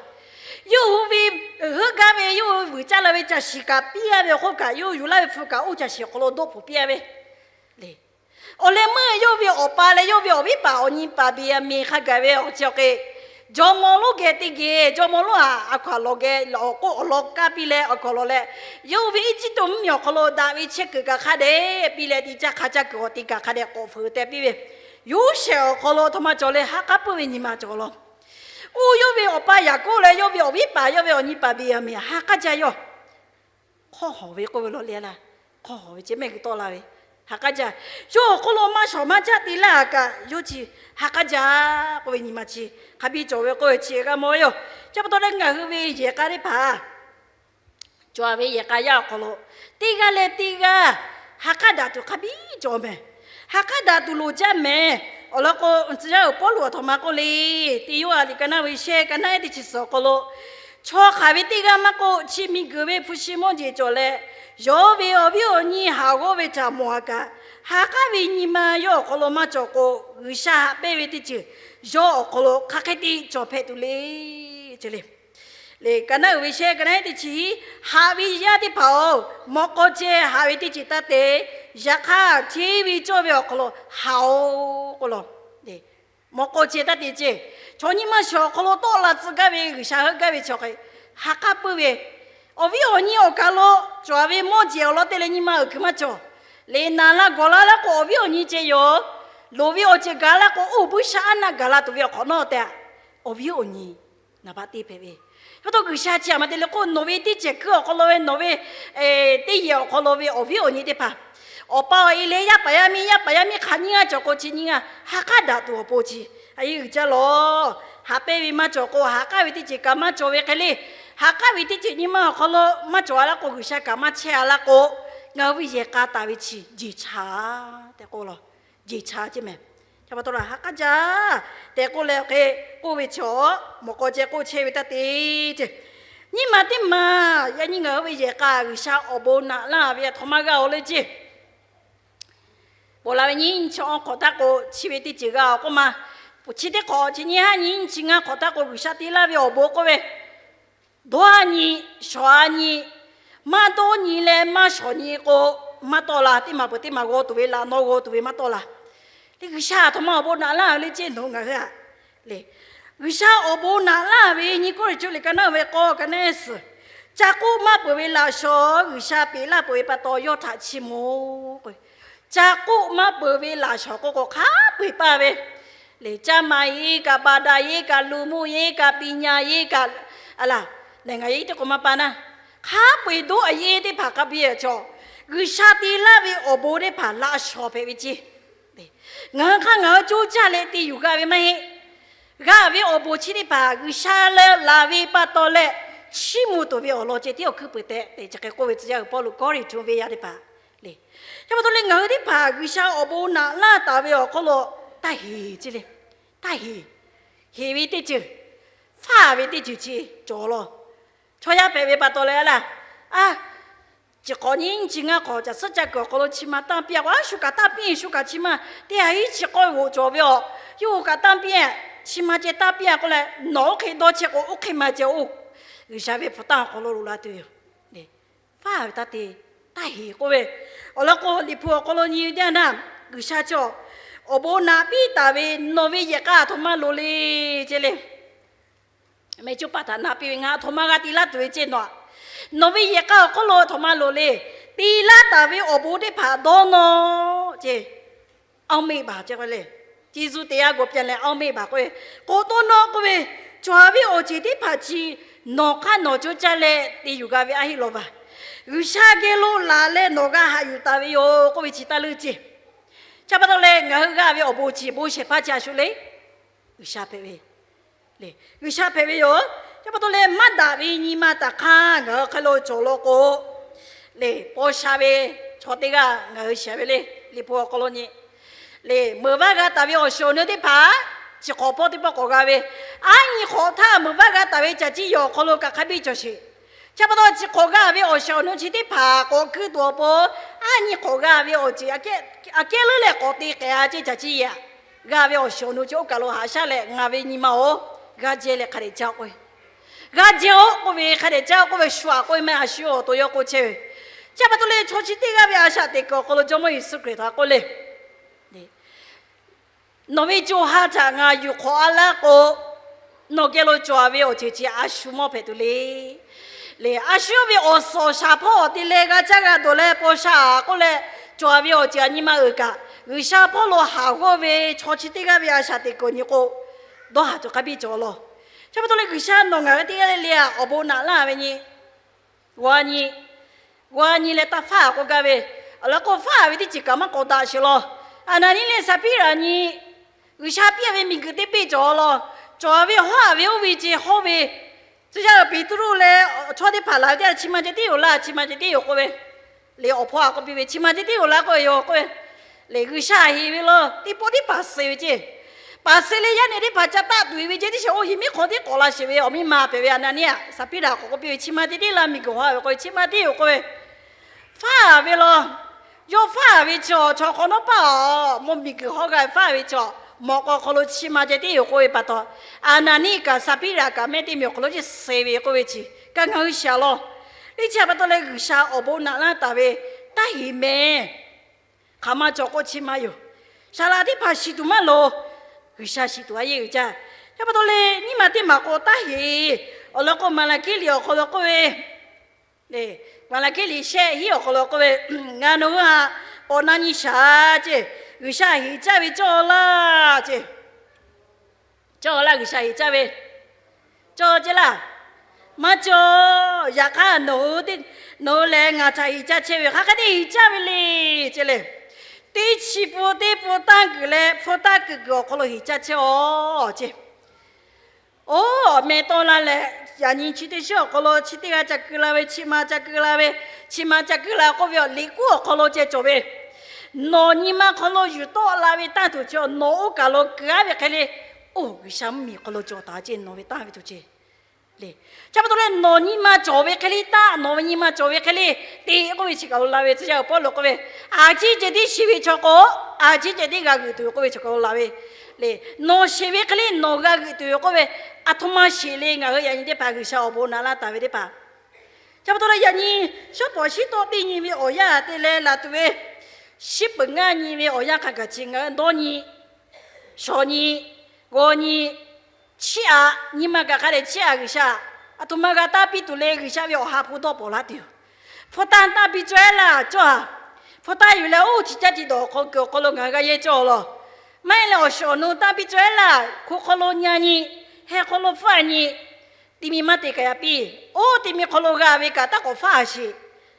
Yawˇ hui ve heuˆ gaˇ ve yawˇ hui vuiˬ caˇ la ve caˬ shiˍ kaꞈ piˇ-a ve awˬ hk'oˆ kaꞈ, yawˇ hui yuˬ laˇ ve hpu kaꞈ oˇ caˬ shiˍ awˬ hk'aw lo dawˆ pfuhˍ piˇ-a ve le. Awˬ leh meuˇ yawˇ ve awˬ pa leh yawˇ ve awˬ viˉ paˍ awˬ nyi paˍ Beˍyaˍmenˍ hk'a gaˬ ve awˬ chi awˬ hk'e, jawˇmawˇ lonˉ geh teˇ geh, jawˇmawˇ lonˉ-aˬ, a hkaw-anˬ lawˬ geh awˬ k'oˆ awˬ lawn kaˇ piˇ leh awˬ hkaw lawˬ leh, yawˇ hui ve Eˇjiˇtuꞈ mvuhˇmiˬ awˬ hk'aw lo daꞈ ve chehˇ kuiˬ kaꞈ hk'a dehꞈ piˇ leh, teˇ caˇ hk'a caˇ kuiˬ awˬ te kaꞈ hk'a dehꞈ k'awꞈ fuiˍ teh piˇ ve, Yoˇsehꞈ awˬ hk'aw lo a htoꞈ ma cawˬ leh ha k'aˉ puiˉ ve nyi ma cawˬ law. Oˇ yawˇ ve awˬ pa Yaˍkoˆ leh yawˇ ve awˬ viˉ paˍ yawˇ ve awˬ nyi paˍ Beˍyaˍmenˍ ha k'aˉ jaˇ yawˇ hk'awˇ hawˍ ve k'oˆ ve law le laˇ. Hk'awˇ hawˍ ve ceh mehˆ g'uiˬ tawˆ la ve, ha k'aˉ jaˇ. Yawˇ awˬ hk'aw lo maˇ shawˍ maˇ caˆ te laˇ kaꞈ yawˇ chi ha k'aˉ jaˇ k'oˆ ve nyi ma chi hk'a biˇ cawˬ ve k'oˆ ve chi g'a mawˬ ve yoˬ. Chi pa taw leh ngaˬ hui ve yehˬ k'a teˇ hpaˍ, cawˬ ve yehˬ k'a yaˇ awˬ hk'aw lo teˇ g'aˇ leh teˇ g'aˇ ha k'aˉ daꞈ tuˬ hk'a biˇ cawˬ mehˍ. Ha k'aˉ daꞈ tuˬ loˍ jaˇ mehˍ. Awˬ lawn k'o, tcuh yaˇ uiˍ Pawˇluꞈ a htoꞈ ma k'oˆ le, teˇ Yoˇhanˬ liꞈ ka naˆ ve shehˆ ka naˆ ehˉ teˇ chi suhˍ awˬ hk'aw lo, chaw hk'aˬ ve teˇ g'aˇ maˇ k'oˆ, chi miˬguiˬ ve hpu shi mawˇ jeˬ cawˬ leh, yawˇ ve awˬ viˉ awˬ nyi haˍ g'awˇ ve htaꞈ mawˬ-a kaꞈ, ha k'aˉ ve nyi ma yawˇ awˬ hk'aw lo maˇ cawˬ k'o, G'uiˬsha haꞈ pehnˇ ve teˇ ceuˬ yawˇ awˬ hk'aw lo hk'aˬ hk'e te cawˬ hpehꞈ tuˬ le, ce le. Liꞈ ka naˆ uiˍ ve shehˆ ka naˆ ehˉ teˇ chi hiˉ, haꞈ ve yaˇ teˇ hpaˍ-oˬ, mawꞈ k'aw ceh haꞈ ve teˇ ceuˬ taˇ te. Yaꞈ hk'aˇ, hteˇ ve cawˇ ve awˬ hk'aw lo haꞈ-oˬ k'oˆ law. Mawꞈ k'aw ceh taˇ te ce. Chaw nyi ma shawˍ awˬ hk'aw lo tawˆ la tcuh gaˇ ve G'uiˬsha heuˆ gaˇ ve chi hk'e ha k'aˉ puiˉ ve, awˬ viˉ awˬ nyi awˬ kaˬ lo cawˬ ve mawˇ jeˬ awˬ lawn te leh nyi ma uiˍ kuiˬ maˇ cawˬ. Liꞈ naˍ la gawˬ la laˇ k'o, awˬ viˉ awˬ nyi ceh yoˬ. Loˍ ve awˬ ceuˬ gaˬ la k'o, oˇ buiˇshaˆaˉnaˆ gaˬ la tuˬ ve awˬ hk'awꞈ nawˉ tehꞈ, awˬ viˉ awˬ nyi naˍ baˆ te hpehꞈ ve. Chi pa taw G'uiˬsha chi a ma te le k'o, nawˬ ve teˇ cehˬ kuiˬ awˬ hk'aw lo ve, nawˬ ve teˇ yehˬ awˬ hk'aw lo ve awˬ viˉ awˬ nyi teˇ hpaˍ, awˬ pa awˬ e leh yaˇ paˍ yaˇ miˇ, yaˇ paˍ yaˇ miˇ hk'aˬ nyiˇ g'aˇ cawˬ k'o, chi nyiˇ g'aˇ ha k'aˉ daꞈ tuˬ awˬ pon chi a yeˇ uiˍ jaˇ lawˬ. Haꞈ pehnˇ ve maˇ cawˬ k'o, ha k'aˉ ve teˇ ceuˬ kaꞈ maˇ cawˬ ve hk'e le. Ha k'aˉ ve teˇ ceuˬ nyi ma awˬ hk'aw lo maˇ cawˬ-a laˇ k'o, G'uiˬsha kaꞈ maˇ chehˇ-a laˇ k'o, ngaˬ hui ve yehˬ k'a taˍ ve chi jeˬ cha tehꞈ k'oˆ law. Jeˬ cha ce mehˍ. Chi pa taw laˬ ha k'aˉ jaˇ tehꞈ k'oˆ leh hk'e k'oˆ ve chaw, mawꞈ k'aw ceh k'oˆ chehˇ ve taˇ te ce. Nyiˇ ma teˇ maˬ yaꞈ nyi ngaˬ hui ve yehˬ k'a G'uiˬsha awˬ bon naꞈ laˇ ve a htoꞈ ma g'a-oˬ le ce. Ponˬ la ve nyiˇ nyi chi awˬ hk'awꞈ htaˇ k'o, chi ve teˇ ceuˬ g'a-oˬ k'oˆ ma. Chi teˇ hk'awꞈ chi nyiˇ haˉ nyi nyi chi ngaˇ hk'awꞈ htaˇ k'o, G'uiˬsha te laˇ ve awˬ bon k'oˆ ve, dawˇ-a nyi, shawˍ-a nyi, maˇ dawˇ nyi leh maˇ shawˍ nyi k'o, maˇ tawˆ la, teˇ maˬ peuˬ teˇ maˬ g'aw tuˬ ve laꞈ naw g'aw tuˬ ve maˇ tawˆ la. Leh G'uiˬsha a htoꞈ ma awˬ bon naꞈ laˇ ve le ce nawˬ ngaˬ hui a le. G'uiˬsha awˬ bon naꞈ laˇ ve nyi Kawˇrenˍhtuˆ liꞈ ka naˆ ve k'awˇ ka naˆ ehˉ suhˍ, ca k'oˆ maˇ peuˬ ve laꞈ shawnˍ G'uiˬsha peꞈ laˇ peuˬ ve pa taw yawˇ htaꞈ chiˇ mvuh k'o, ca k'oˆ maˇ peuˬ ve laꞈ shawnˍ k'oˆ k'o hk'a peu-eˬ paˇ ve, lehˬ caˇ maˍ yeˇ kaꞈ, baˬ daꞈ yeˇ kaꞈ, luˬ muˆ yeˇ kaꞈ, piˍ nyaˍ yeˇ kaꞈ, a laˬ, lehˬ ngaˬ yeˇ teˇ k'o maˇ paˇ naˇ, hk'a peu-eˬ doˆ a yeˇ teˇ hpaˍ hk'a biˇ ve chaw, G'uiˬsha te laˇ ve awˬ bon teˇ hpaˍ laꞈ shawnˍ hpehꞈ ve ce. Ngaˬ hui hk'aˇ ngaˬ hui coˇ caˇ leh te yuˬ g'a ve maˇ heˆ. G'a ve awˬ bon chi teˇ hpaˍ G'uiˬsha leh laˬ ve pa taw leh, chiˇ mvuh tuˬ ve awˬ lawn ceh tiˉ awˬ hkuiˉ peuˬ tehꞈ te chi hk'e k'oˆ ve tcuh yaˇ uiˍ Pawˇluꞈ Kawˇrenˍhtuˆ venˇ yaˇ teˇ hpaˍ le. Chi pa taw leh ngaˬ hui teˇ hpaˍ G'uiˬsha awˬ bon naꞈ laˇ taˍ ve awˬ hk'aw lo taˇ heˍ ce le. Taˇ heˍ. Heˍ ve teˇ ceuˬ, faˇ ve teˇ ceuˬ chi cawˬ law. Chaw yaˇ hpehꞈ ve pa taw leh a laˇ, a, chi hk'awꞈ nyiˇ nyi chi ngaˇ hk'awꞈ caˬ suhˉ caˇ kuiˬ awˬ hk'aw lo chi ma tanˇ piˇ-a k'o, a shu kaꞈ tanˇ piˇ, shu kaꞈ chi ma teˇ ha hiˉ chi k'awˇ g'oꞈ cawˬ ve aˬ, yawˇ hui kaꞈ tanˇ piˇ-a, chi ma ceh tanˇ piˇ-a k'oˆ leh, nawˬ oˇ hk'e dawˇ chehˇ k'o oˇ hk'e ma ceh oˇ, G'uiˬsha ve hpu tanˇ awˬ hk'aw lo loꞈ la tuˬ yoˬ. Faˇ ve taˇ te, taˇ heˍ k'oˆ ve, awˬ lawn k'o Liꞈ hpu awˬ hk'aw lo nyi ve teˇ yanˇ, G'uiˬsha chi awˬ bon naꞈ piˇ taˍ ve nawˬ ve yehˬ k'a a htoꞈ ma loˍ le ce le. Mehˬ cuˇ paˍ htaꞈ na piˇ ve, ngaˬ a htoꞈ ma g'a te laˇ tuˬ ve ce nawˬ-a. Nawˬ ve yehˬ k'a awˬ hk'oˆ lo a htoꞈ ma loˍ le. Te laˇ taˍ ve awˬ bon teˇ hpaˍ dawˇ nawˇ ce. Awˇ meˆ baˬ ce k'o le. Jeˍsuˆ teˇ g'aˇ g'aw pya leh awˇ meˆ baˬ k'oˆ ve, k'oꞈ tawˇ nawˇ k'oˆ ve, cawˬ ve awˬ ceuˬ teˇ hpaˍ chi nawˬ hk'aˇ nawˬ coˇ caˇ leh te yuˬ g'a ve a heˆ law vaˬ. G'uiˬsha geh lo laˬ leh nawˬ g'a haꞈ yuˬ taˍ ve yoˬ k'oˆ ve chi taˇ leuˆ ce. Chi pa taw leh ngaˬ hui g'a ve awˬ bon chi bon shehˍ hpaˇ chi a shu le. G'uiˬsha hpehꞈ ve le. G'uiˬsha hpehꞈ ve yoˬ. Chi pa taw leh maˇ daꞈ ve nyi ma taꞈ hk'aˇ ngaˬ hui hk'aw lo cawˬ law k'o, le paw sha ve chaw teˇ g'aˇ ngaˬ hui shiˍ ve le. Liꞈ hpu awˬ hk'aw lo nyi le, meuꞈ vaˇ g'a taˍ ve awˬ shiˍ awˬ nu teˇ hpaˍ chi hk'awꞈ pawˆ teˇ pawˆ k'awꞈ g'a ve, aˉ nyi hk'awꞈ htaˇ meuꞈ vaˇ g'a taˍ ve caˬ ciˇ yawˬ awˬ hk'aw lo kaꞈ hk'a biˇ cawˬ sheˍ. Chi pa taw chi hk'awꞈ g'a ve awˬ shiˍ awˬ nu chi teˇ hpaˍ k'awꞈ keu tuˬ awˬ pon, aˉ nyi hk'awꞈ g'a ve awˬ ceuˬ aꞈ kehˉ leuˉ leh k'awꞈ te k'ai-a ceˇ, caˬ ciˇ yaꞈ g'a ve awˬ shiˍ awˬ nu chi oˇ kaˬ lo haꞈ shaˉ leh ngaˬ ve nyi ma-oˬ, g'a jehˇ leh hk'a dehꞈ caˇ k'oˆ ve, g'a jehˇ-oˆ k'oˆ ve, hk'a dehꞈ caˇ k'oˆ ve, shu aꞈ k'oˆ ve maˇ heˆ, a shu awˬ to yawˇ k'oˆ chehˇ ve. Chi pa taw leh chaw chi teˇ g'aˇ ve a shaꞈ teꞈ kuiˬ awˬ hk'aw lo Jawˇmawˇ Yeˍsuˆ Hkriꞈ htaꞈ k'oˆ le, nawˬ ve co ha htaꞈ ngaˬ yuˬ hk'awꞈ-a laˇ k'o, nawˬ geh lo cawˬ-a ve awˬ ceuˬ chi a shu mawˇ hpehꞈ tuˬ le. Le a shu yawˇ ve awˬ suhˍ awˬ shaˍ hpawˇ awˬ te leh g'a caˇ g'a dawˬ leh paw sha-a k'oˆ leh cawˬ-a ve awˬ ceuˬ a nyi ma uiˍ kaꞈ, G'uiˬsha hpawˇ lo haˍ g'awˇ ve chaw chi teˇ g'aˇ ve a shaꞈ teꞈ kuiˬ awˬ nyi k'o, dawˇ haˍ tuˬ hk'a biˇ cawˬ law. Chi pa taw leh G'uiˬsha nawˬ ngaˬ hui teˇ g'aˇ le le-a awˬ bon naꞈ laˇ ve nyi, g'aw nyi, g'aw nyi leh taˇ faˉ-a k'oˆ gaˇ ve, awˬ lawn k'o faˉ-a ve teˇ ceuˬ kaꞈ maˇ k'awꞈ daꞈ sheˍ law. Aˍnaˍniˆ leh Saˍhpiˉraꞈ nyi, G'uiˬsha piˇ-a ve miˬguiˬ teˇ peˆ cawˬ law. Cawˬ-a ve hawˉ-a ve oˇ ve ce hawˉ ve, tcuh yaˇ Peˍtruˆ leh chaw teˇ hpaˍ laˬ ve teˇ g'aˇ chi ma ceh tiˉ yoˬ laˇ, chi ma ceh tiˉ yoˬ k'oˆ ve, le awˬ hpawˇ-a k'oˆ piˇ ve, chi ma ceh tiˉ yoˬ laˇ k'oˆ ve yoˬ k'oˆ ve, le G'uiˬsha heˍ ve law, teˇ pawˆ tiˉ paˍ suh ve ceˇ. Paˍ suh leh yaˇ nehˬ teˇ hpaˍ ca taˆ tuˬ-e ve ceˇ, teˇ sheˍ oˇ heˍ miˉ hk'aw tiˉ k'awꞈ la sheˍ ve awˬ miˇ ma hpehꞈ ve Aˍnaˍniˆ-a, Saˍhpiˉraꞈ k'awꞈ k'oˆ piˇ ve, chi ma ceh tiˉ laˇ, miˬguiˬ hawˉ-a ve k'oˆ ve, chi ma tiˉ yoˬ k'oˆ ve, faˉ-a ve law. Yawˇ faˉ-a ve chaw, chaw hk'awꞈ nawˉ paˇ-a, mvuhˇ miˬguiˬ hawˉ g'a ve faˉ-a ve chaw, mawꞈ k'aw hk'aw lo chi ma ceh tiˉ yoˬ k'oˆ ve pa taw, Aˍnaˍniˆ kaꞈ Saˍhpiˉraꞈ kaꞈ mehˆ teˇ miˬ awˬ hk'aw lo ceˇ suh ve k'oˆ ve chi kaꞈ ngaˬ hui shiˍ-a law. Teˇ chi pa taw leh G'uiˬsha awˬ bon naꞈ laˇ taˍ ve taˇ heˍ mehˍ. Hk'aˬ ma cawˬ k'o chi ma yoˬ. Saˍ laꞈ teˇ hpaˍ shiˍ tuˬ maˇ loˍ. G'uiˬsha shiˍ tuˬ a yeˇ uiˍ jaˇ. Chi pa taw leh nyiˇ ma teˇ maˬ k'o taˇ heˍ. Awˬ lawn k'o Maˍlaˍhkiˆ liꞈ awˬ hk'aw lo k'oˆ ve, Maˍlaˍhkiˆ liꞈ shehˆ hiˉ awˬ hk'aw lo k'oˆ ve, Ngaˬ nawˬ hui htaꞈ k'awꞈ na nyi shaˍ ceˇ. G'uiˬsha heˍ caˇ ve cawˇ laˇ ceˇ. Cawˇ laˇ, G'uiˬsha heˍ caˇ ve cawˇ ceˇ laˇ. Maˇ cawˇ. Yaꞈ hk'aˇ nawˬ hui, nawˬ hui lehˬ ngaˬ htaꞈ heˍ caˇ chehˇ ve hk'a hk'e te heˍ caˇ ve le ceˇ le. Teˇ chi pun teˇ pun tanˇ kuiˬ leh hpu tanˇ kuiˬ kuiˬ awˬ hk'aw lo heˍ caˇ chehˇ-aw ceˇ. Oˇ, awˬ meh tawˆ la leh, yaꞈ nyi chi teˇ shiˉ awˬ hk'aw lo chi teˇ g'aˇ ca keu la ve, chi ma ca keu la ve, chi ma ca keu la k'oˆ ve awˬ liꞈ k'uˉ awˬ hk'aw lo ceh cawˬ ve, nawˬ nyi ma hk'aw lo yuˬ tawˆ la ve tanˇ tuˬ chi nawˬ oˇ kaˬ lo keu-a ve hk'e le. Oˇ, G'uiˬsha mvuhˇmiˬ hk'aw lo cawˬ taˍ ceˇ, nawˬ ve tanˇ ve tuˬ ceˇ le. Chi pa taw leh nawˬ nyi ma cawˬ ve hk'e le, tanˇ nawˬ ve nyi ma cawˬ ve hk'e le, te k'oˆ ve chi kaˬ lo la ve tcuh yaˇ-oˬ Pawˇluꞈ k'oˆ ve, a ciˉ ceh tiˉ shiˍ ve chaw k'o, a ciˉ ceh tiˉ g'a g'euꞈ tuˬ ve k'oˆ ve chi kaˬ lo la ve le. Nawˬ sheˍ ve hk'e le nawˬ g'a g'euꞈ tuˬ ve k'oˆ ve, aˬ htoꞈ ma sheˍ le. Ngaˬ hui yaꞈ nyi teˇ hpaˍ G'uiˬsha awˬ bon naꞈ laˇ taˍ ve teˇ hpaˍ, chi pa taw leh yaꞈ nyi shawˉ pawˍ shiˉ tawˆ teˇ nyi ve awˬ yanˇ te leh laˬ tuˬ ve, shiˉ peuˬ ngaˇ nyi ve awˬ yanˇ hk'a gaˬ chi ngaˬ hui dawˇ nyi, shawˍ nyi, g'aw nyi, chiˇ aꞈ, nyi ma kaꞈ hk'a dehꞈ chiˇ aꞈ G'uiˬsha, aˬ htoꞈ ma g'a tanˇ piˇ tuˬ le. G'uiˬsha ve awˬ ha hpu dawˇ pawnˍ laˇ tuˬ yoˬ. Hpu tanˇ tanˇ piˇ cawˇ-eˬ laˇ cawˇ-a. Hpu tanˇ yuˬ leh oˇ chi caˇ ci dawˬ hk'aw kuiˬ awˬ hk'aw lo ngaˬ hui g'a yehˇ cawˇ law. Maˇ heˆ leh awˬ shiˍ awˬ nu tanˇ piˇ cawˇ-eˬ laˇ, hko hk'aw lo nyi-a nyi, heh hk'aw lo hpfuhˇ-a nyi, ti mi maˇ te kaꞈ yaꞈ piˇ. Oˇ ti mi hk'aw lo g'a ve kaꞈ taˇ k'awꞈ hpfuhˇ-a sheˍ.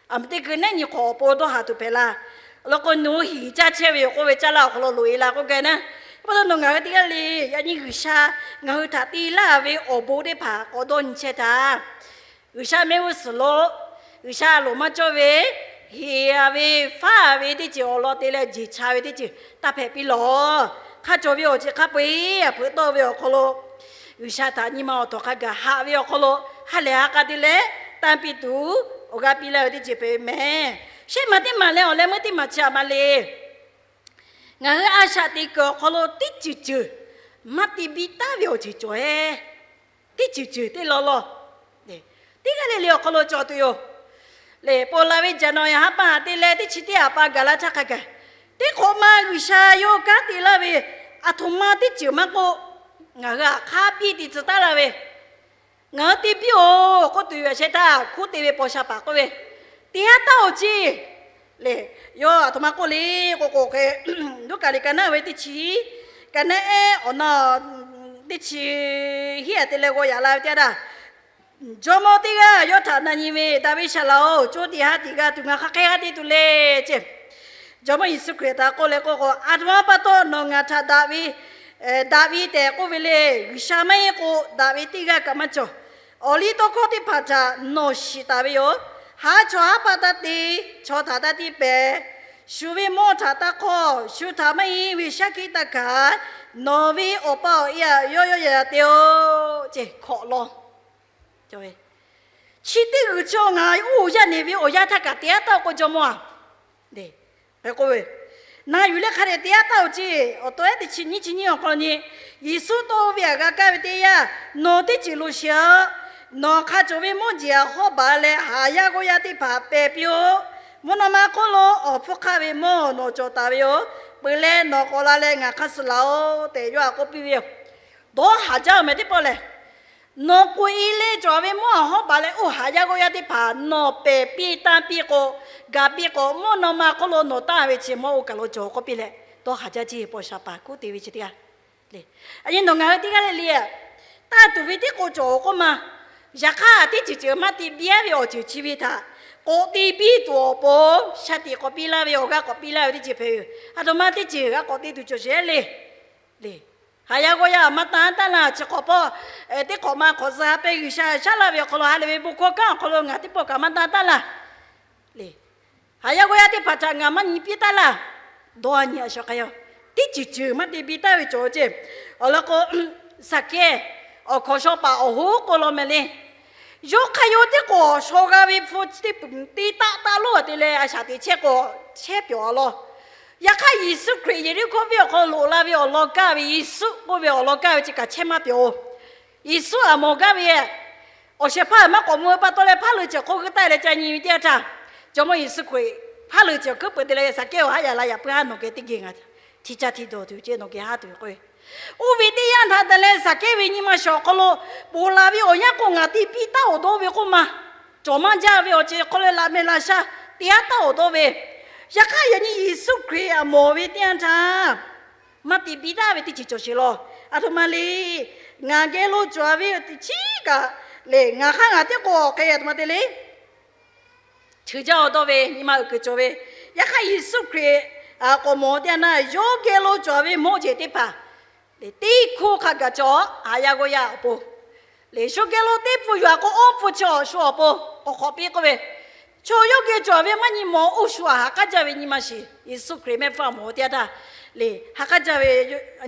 Aˬ miˍ teˇ keu nehˉ nyi hk'awꞈ awˬ pon dawˇ haˍ tuˬ hpehꞈ laˇ. Awˬ lawn k'o nawˬ hui heˍ caˇ chehˇ ve yoˬ k'oˆ ve caˇ laˇ awˬ hk'aw lo loꞈ-e la k'oˆ gaˇ naˉ. Chi pa taw nawˬ ngaˬ hui teˇ g'aˇ le yaꞈ nyi G'uiˬsha ngaˬ hui htaꞈ te laˇ ve awˬ bon teˇ hpaˍ k'awꞈ dawˇ nyi chehˇ htaˇ, G'uiˬsha mehˆ g'uˇ suhˍ lo G'uiˬsha loˍ maˇ cawˇ ve, heˍ-a ve, faˉ-a ve teˇ ceuˬ awˬ lawn te leh jeˬ cha ve teˇ ceuˬ taˇ hpehꞈ piˇ lawˬ. Hk'a cawˬ ve awˬ ceuˬ hk'a peu-eˬ aˬ hpeuꞈ tawˆ ve awˬ hk'aw lo, G'uiˬsha htaꞈ nyi ma awˬ tawˍ hk'a gaˬ haꞈ ve awˬ hk'aw lo, ha lehˬ ha k'a te leh tanˇ piˇ tuˬ awˬ g'aˇ piˇ laˇ ve teˇ ceuˬ hpehꞈ ve mehˍ. Shehˆ ma teˇ maˬ leh awˬ leh meuˇ teˇ maˬ chi aꞈ ma le. Ngaˬ hui a shaꞈ teꞈ kuiˬ awˬ hk'aw lo teˇ ceuˬ ceuˬ maˇ te biˇ taˉ ve awˬ ceuˬ cawˬ-e. Teˇ ceuˬ ceuˬ teˇ law law, teˇ g'aˇ le le awˬ hk'aw lo cawˬ tuˬ yoˬ. Lehˬ, ponˬ laˬ ve January ha pa te leh teˇ chi teˇ aꞈ pa gaˬ la htaˇ hk'a gaˬ, teˇ hk'awꞈ ma G'uiˬsha yawˇ kanˉ te laˇ ve aˬ htoꞈ ma teˇ ceuˬ maˇ k'oˆ, ngaˬ hui htaꞈ hk'a biˇ te tcuh taˉ laˇ ve, ngaˬ hui te biˇ-oˬ k'oˆ tuˬ yoˬ. Yaꞈ sheh htaˇ hkunˉ te ve paw sha paˍ k'oˆ ve, Te haˉ taˉ-oˬ ceˇ. Lehˬ, yawˇ aˬ htoꞈ ma k'oˆ le k'o k'o hk'e, Luˉkaꞈ liꞈ ka naˉ ve teˇ chi, ka naˉ ehˉ awˬ na teˇ chi hiˉ aꞈ te leh g'aw yaꞈ la ve teˇ yanˇ htaˇ, jawˇmawˇ teˇ g'aˇ yawˇ htaꞈ na nyi ve, Daꞈ ve saˍ laꞈ-oˬ, co tiꞈ ha tiꞈ g'a tuˬ ngaˬ hk'aˬ hk'e g'a te tuˬ le ceˇ. Jawˇmawˇ Yeˍsuˆ Hkriꞈ htaꞈ k'oˆ leh k'oˆ k'o, Aˬ htoꞈ ma pa taw nawˬ ngaˬ htaꞈ daꞈ ve daꞈ ve tehꞈ k'oˆ ve le. G'uiˬsha maˇ heˆ k'o daꞈ ve teˇ g'aˇ kaꞈ maˇ cawˬ. Awˬliˇtawˇhkawˇ teˇ hpaˍ htaꞈ nawˬ shiˍ taˍ ve yoˬ. Haˉ chaw haˉ paˆ taˇ te, chaw htaꞈ taˇ tiˇ pehˍ, shu ve mawˇ htaꞈ taˇ hk'awˇ, shu htaꞈ maˇ heˆ ve shaˉ hkiˆ taˇ hkanˍ, nawˬ ve awˬ pa awˬ e htaꞈ yawˇ yawˇ yaꞈ yaꞈ te-oˬ, ce hkawꞈ law. Chi teˇ g'uiˬ chi ngaˬ oˇ yaˇ neˬ ve awˬ yanˇ htaˇ kaꞈ te-aˉ taˇ-oˬ k'o, jawˇmawˇ-a, k'oˆ ve, na yuˬ leh hk'a dehꞈ te-aˉ taˇ-oˬ ce. Awˬ to ehˉ teˇ chi nyiˇ chi nyiˇ awˬ hk'aw lo nyi, Yeˍsuˆ tawˇ ve htaꞈ g'a kaˇ ve teˇ yanˇ, nawˬ teˇ ceuˬ lo shiˍ-aꞈ. Nawˬ hk'a cawˬ ve mawˇ jeˬ htaꞈ hawˉ baˬ leh haˍ yaˇ g'awˇ yaˇ teˇ hpaˍ pehˬ piˇ-oˆ. Mvuhˇ naw ma hk'oˆ lo awˬ hpfuhˇ hk'aˆ ve mawˇ nawˬ cawˬ taˍ ve yoˬ. Peuˬ leh nawˬ k'awꞈ la leh ngaˬ hk'aˇ suh laˬ-oˬ tehꞈ yawˇ htaꞈ k'oˆ piˇ ve yoˬ. Dawˇ haˍ jaˇ-oˬ mehˍ teˇ pawˆ lehˬ, nawˬ k'oꞈ e leh cawˬ ve mawˇ htaꞈ hawˉ baˬ leh oˇ haˍ yaˇ g'awˇ yaˇ teˇ hpaˍ nawˬ pehˬ piˇ tanˇ piˇ k'o, gaˬ piˇ k'o, mvuhˇ naw ma hk'oˆ lo nawˬ tanˇ ve chi mawˇ oˇ kaˬ lo cawˬ k'oˆ piˇ leh, dawˇ haˍ jaˇ ce, paw sha paˍ kuˉ te ve chi teˇ g'aˇ le. A nyi nawˬ ngaˬ hui teˇ g'aˇ le le, taˇ tuˬ ve tiˉ k'o cawˬ k'oˆ ma. Yaꞈ hk'aˇ teˇ ceuˬ ceuˬ maˇ te biˇ-aˉ ve awˬ ceuˬ chi ve htaꞈ k'awꞈ te biˇ tuˬ awˬ pon, shaˍ tiꞈ k'awꞈ piˇ laˇ ve, awˬ g'aˇ k'awꞈ piˇ laˇ ve teˇ ceuˬ hpehꞈ ve yoˬ. A htoꞈ ma teˇ ceuˬ g'a k'awꞈ te tuˬ cawˬ sheˍ le. Le, haˍ yaˇ g'awˇ yaˇ maˇ tanˇ taˇ laˇ. Chi hk'awꞈ pawˆ teˇ hk'awꞈ ma hk'awꞈ zuhꞈ ha pehˇ G'uiˬsha shaˉ laˇ ve awˬ hk'aw lo ha lehˬ ve bon hkawˇ kanˉ awˬ hk'aw lo ngaˬ teˇ pawˆ kaꞈ maˇ tanˇ taˇ laˇ. Le, haˍ yaˇ g'awˇ yaˇ teˇ hpaˍ htaꞈ ngaˬ maˇ nyi piˇ taˇ laˇ. Dawˇ nyi a shaꞈ k'a yaˇ, teˇ ceuˬ ceuˬ maˇ te biˇ taˍ ve cawˬ ce. Awˬ lawn k'o, Saˍkehˇ awˬ hkawnˍ shaw paˍ awˬ hoˉ k'oˆ law mehˍ le. Yawˇ hk'aˇ yawˇ teˇ k'awꞈ shaw g'a ve hpu teˇ peuˬ te taˆ taˆ lonˉ te leh a shaꞈ teꞈ chehˇ k'o, chehˇ pyawˬ-a law. Yaꞈ hk'aˇ Yeˍsuˆ Hkriꞈ Yeˍriˆhkoˇ venˇ awˬ hk'aw lo loꞈ la ve awˬ lawn kaˇ ve, Yeˍsuˆ k'oˆ ve awˬ lawn kaˇ ve chi kaꞈ chehˇ maˇ pyawˬ-oˬ. Yeˍsuˆ aꞈ mawˬ gaˇ ve awˬ shehˍ hpaˇ maˇ k'awꞈ mvuh ve pa taw leh, hpaˇ leuˬ ceuˬ hk'oˆ g'uiˇ taˆ leh ca nyi ve teˇ yanˇ htaˇ, Jawˇmawˇ Yeˍsuˆ Hkriꞈ hpaˇ leuˬ ceuˬ kuiˉ peuˬ te leh, Saˍkehˇ-oˬ, haˉ yaꞈ la yaꞈ puiˉ haˉ, nawˬ geh teˇ geh ngaˬ hti ca hti dawˬ tuˬ ce, nawˬ geh haˉ tuˬ k'oˆ ve. Oˇ ve teˇ yanˇ htaꞈ taˍ leh Saˍkehˇ ve nyi ma shiˍ awˬ hk'aw lo ponˬ laˬ ve awˬ yanˇ k'o, ngaˬ te piˇ taˉ-oˬ dawˇ ve k'oˆ ma. Cawˬ maˇ jaˇ ve awˬ ceuˬ hk'aw lo laꞈ mehˍ laꞈ sha te-aˉ taˉ-oˬ dawˇ ve. Yaꞈ hk'aˇ yaꞈ nyi Yeˍsuˆ Hkriꞈ aꞈ mawˬ ve teˇ yanˇ htaˇ, maˇ te biˇ taˍ ve teˇ ceuˬ cawˬ sheˍ law. A htoꞈ ma le, ngaˬ geh lo cawˬ ve teˇ chiˉ kaꞈ le, ngaˬ hk'aˇ ngaˬ teˇ k'o hk'e a htoꞈ ma te le, cheuˬ jaˇ-oˬ dawˇ ve nyi ma uiˍ kuiˬ cawˬ ve. Yaꞈ hk'aˇ Yeˍsuˆ Hkriꞈ aꞈ k'awꞈ mawˬ teˇ yanˇ htaˇ, yawˇ geh lo cawˬ ve mawˇ jeˬ teˇ hpaˍ le, teˇ hkoˇ hk'a gaˬ cawˬ. Haˍ yaˇ g'awˇ yaˇ awˬ pon le, shu geh lo teˇ pun yuˬ-a k'o, awˇ pun chi awˬ shu awˬ pon k'awꞈ hk'awꞈ piˇ k'oˆ ve, chaw yawˇ geh cawˬ ve maˇ nyi mawˬ, oˇ shu aꞈ ha k'aˉ jaˇ ve nyi ma shiˍ, Yeˍsuˆ Hkriꞈ mehˆ hpfuhˇ aꞈ mawˬ teˇ yanˇ htaˇ le, ha k'aˉ jaˇ ve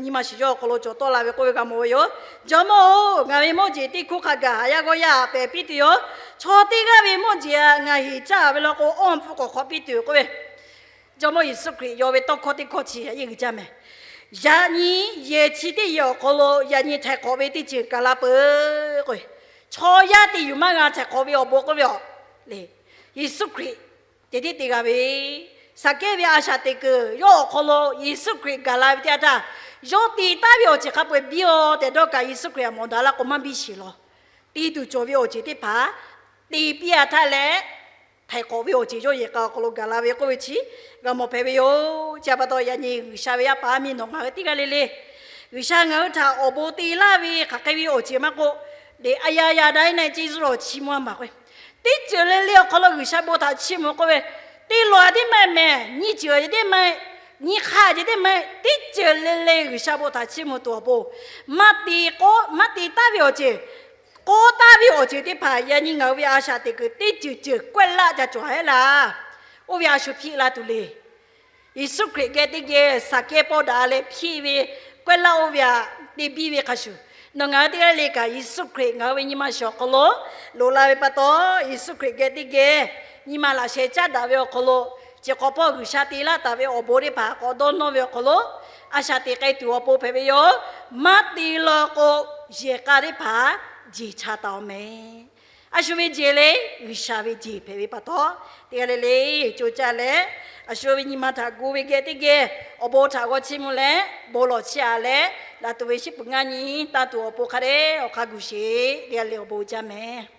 nyi ma shiˍ yawˇ awˬ hk'aw lo cawˬ tawˆ la ve k'oˆ ve g'a mawˬ ve yoˬ. Jawˇmawˇ-oˬ, ngaˬ ve mawˇ jeˬ teˇ hkoˇ hk'a gaˬ haˍ yaˇ g'awˇ yaˇ aꞈ pehˬ piˇ tuˬ yoˬ. Chaw teˇ g'aˇ ve mawˇ jeˬ aꞈ ngaˬ heˍ caˇ ve law k'o, awˇ pun k'awꞈ hk'awꞈ piˇ tuˬ yoˬ k'oˆ ve. Jawˇmawˇ Yeˍsuˆ Hkriꞈ yaw ve tawˇ hkawˇ teˇ hkawˇ chi a yeˇ g'uiˬ jaˇ mehˍ. Yaꞈ nyi yehˬ chi teˇ yehˬ awˬ hk'aw lo yaꞈ nyi htaiˍ hk'awꞈ ve teˇ ceuˬ gaˬ la peuˬ k'o, chaw yaˇ te yuˬ maˇ g'a htaiˍ hk'awꞈ ve awˬ bon k'oˆ ve a le, Yeˍsuˆ Hkriꞈ ceh tiˉ te g'a ve, Saˍkehˇ ve a shaꞈ teꞈ kuiˬ yawˇ awˬ hk'aw lo Yeˍsuˆ Hkriꞈ gaˬ la ve teˇ yanˇ htaˇ, yawˇ te taˍ ve awˬ ceuˬ hk'a peu-eˬ biˇ-oˬ tehꞈ dawˇ kaꞈ Yeˍsuˆ Hkriꞈ aꞈ mawˬ daꞈ laˇ k'o maˇ biˇ sheˍ law. Te tuˬ cawˬ ve awˬ ceuˬ teˇ hpaˍ te piˇ-a htaˇ leh, htaiˍ hk'awꞈ ve awˬ ceuˬ yawˇ yehˬ k'a awˬ hk'aw lo gaˬ la ve k'oˆ ve chi g'a mawˬ hpehꞈ ve yoˬ. Chi pa taw yaꞈ nyi G'uiˬsha ve yaˇ paˍ yaˇ miˇ nawˬ ngaˬ hui teˇ g'aˇ le le, G'uiˬsha ngaˬ hui htaꞈ awˬ bon te laˇ ve hk'aˬ hk'e ve awˬ ceuˬ maˇ k'oˆ, le a ya ya daꞈ-e na-e ce zuh lawˬ chi mvuh-a maˬ k'o, teˇ ceuˬ le le awˬ hk'aw lo G'uiˬsha bon htaꞈ chiˇ mvuh k'oˆ ve, teˇ lawˬ-a teˇ maˇ mehˍ, nyiˇ ceuˬ-a ceh teˇ maˇ, nyiˇ hk'aˇ ceh teˇ maˇ, teˇ ceuˬ le le G'uiˬsha bon htaꞈ chiˇ mvuh tuˬ awˬ pon, maˇ te k'o, maˇ te taˍ ve awˬ ceuˬ, k'awꞈ taˍ ve awˬ ceuˬ teˇ hpaˍ yaꞈ nyi ngaˬ hui ve a shaꞈ teꞈ kuiˬ teˇ ceuˬ ceuˬ kawehˇ laˇ ca cawˬ-a heˆ laˇ. Oˇ ve a shu hpiˇ la tuˬ le. Yeˍsuˆ Hkriꞈ geh teˇ geh Saˍkehˇ pawˆ daꞈ leh hpiˇ ve kawehˇ laˇ oˇ ve aꞈ te biˇ ve hk'a shuˍ, nawˬ ngaˬ hui teˇ g'aˇ le kaꞈ Yeˍsuˆ Hkriꞈ ngaˬ hui ve nyi ma shiˍ awˬ hk'aw lo loꞈ la ve pa taw, Yeˍsuˆ Hkriꞈ geh teˇ geh nyi ma laꞈ sheh caˉ daꞈ ve awˬ hk'aw lo, chi hk'awꞈ pawˆ G'uiˬsha te laˇ taˍ ve awˬ bon teˇ hpaˍ k'awꞈ dawˇ nawˇ ve awˬ hk'aw lo, a shaꞈ teꞈ k'ai tuˬ awˬ pon hpehꞈ ve yoˬ. Maˇ te law k'o, yehˬ k'a teˇ hpaˍ jeˬ cha taˍ-oˬ mehˍ. A shu ve jeˬ le, G'uiˬsha ve jeˬ hpehꞈ ve pa taw, teˇ g'aˇ le le co caˇ leh, a shu ve nyi ma htaꞈ gu ve geh teˇ geh awˬ bon htaꞈ g'aw chiˇ mvuh leh, bon lawˬ chiˇ-a leh, laꞈ tuˬ ve shiˉ peuˬ ngaˇ nyi tanˇ tuˬ awˬ pon hk'a dehꞈ awˬ hk'aˇ gu sheˍ. Teˇ g'aˇ le awˬ bon jaˇ mehˍ.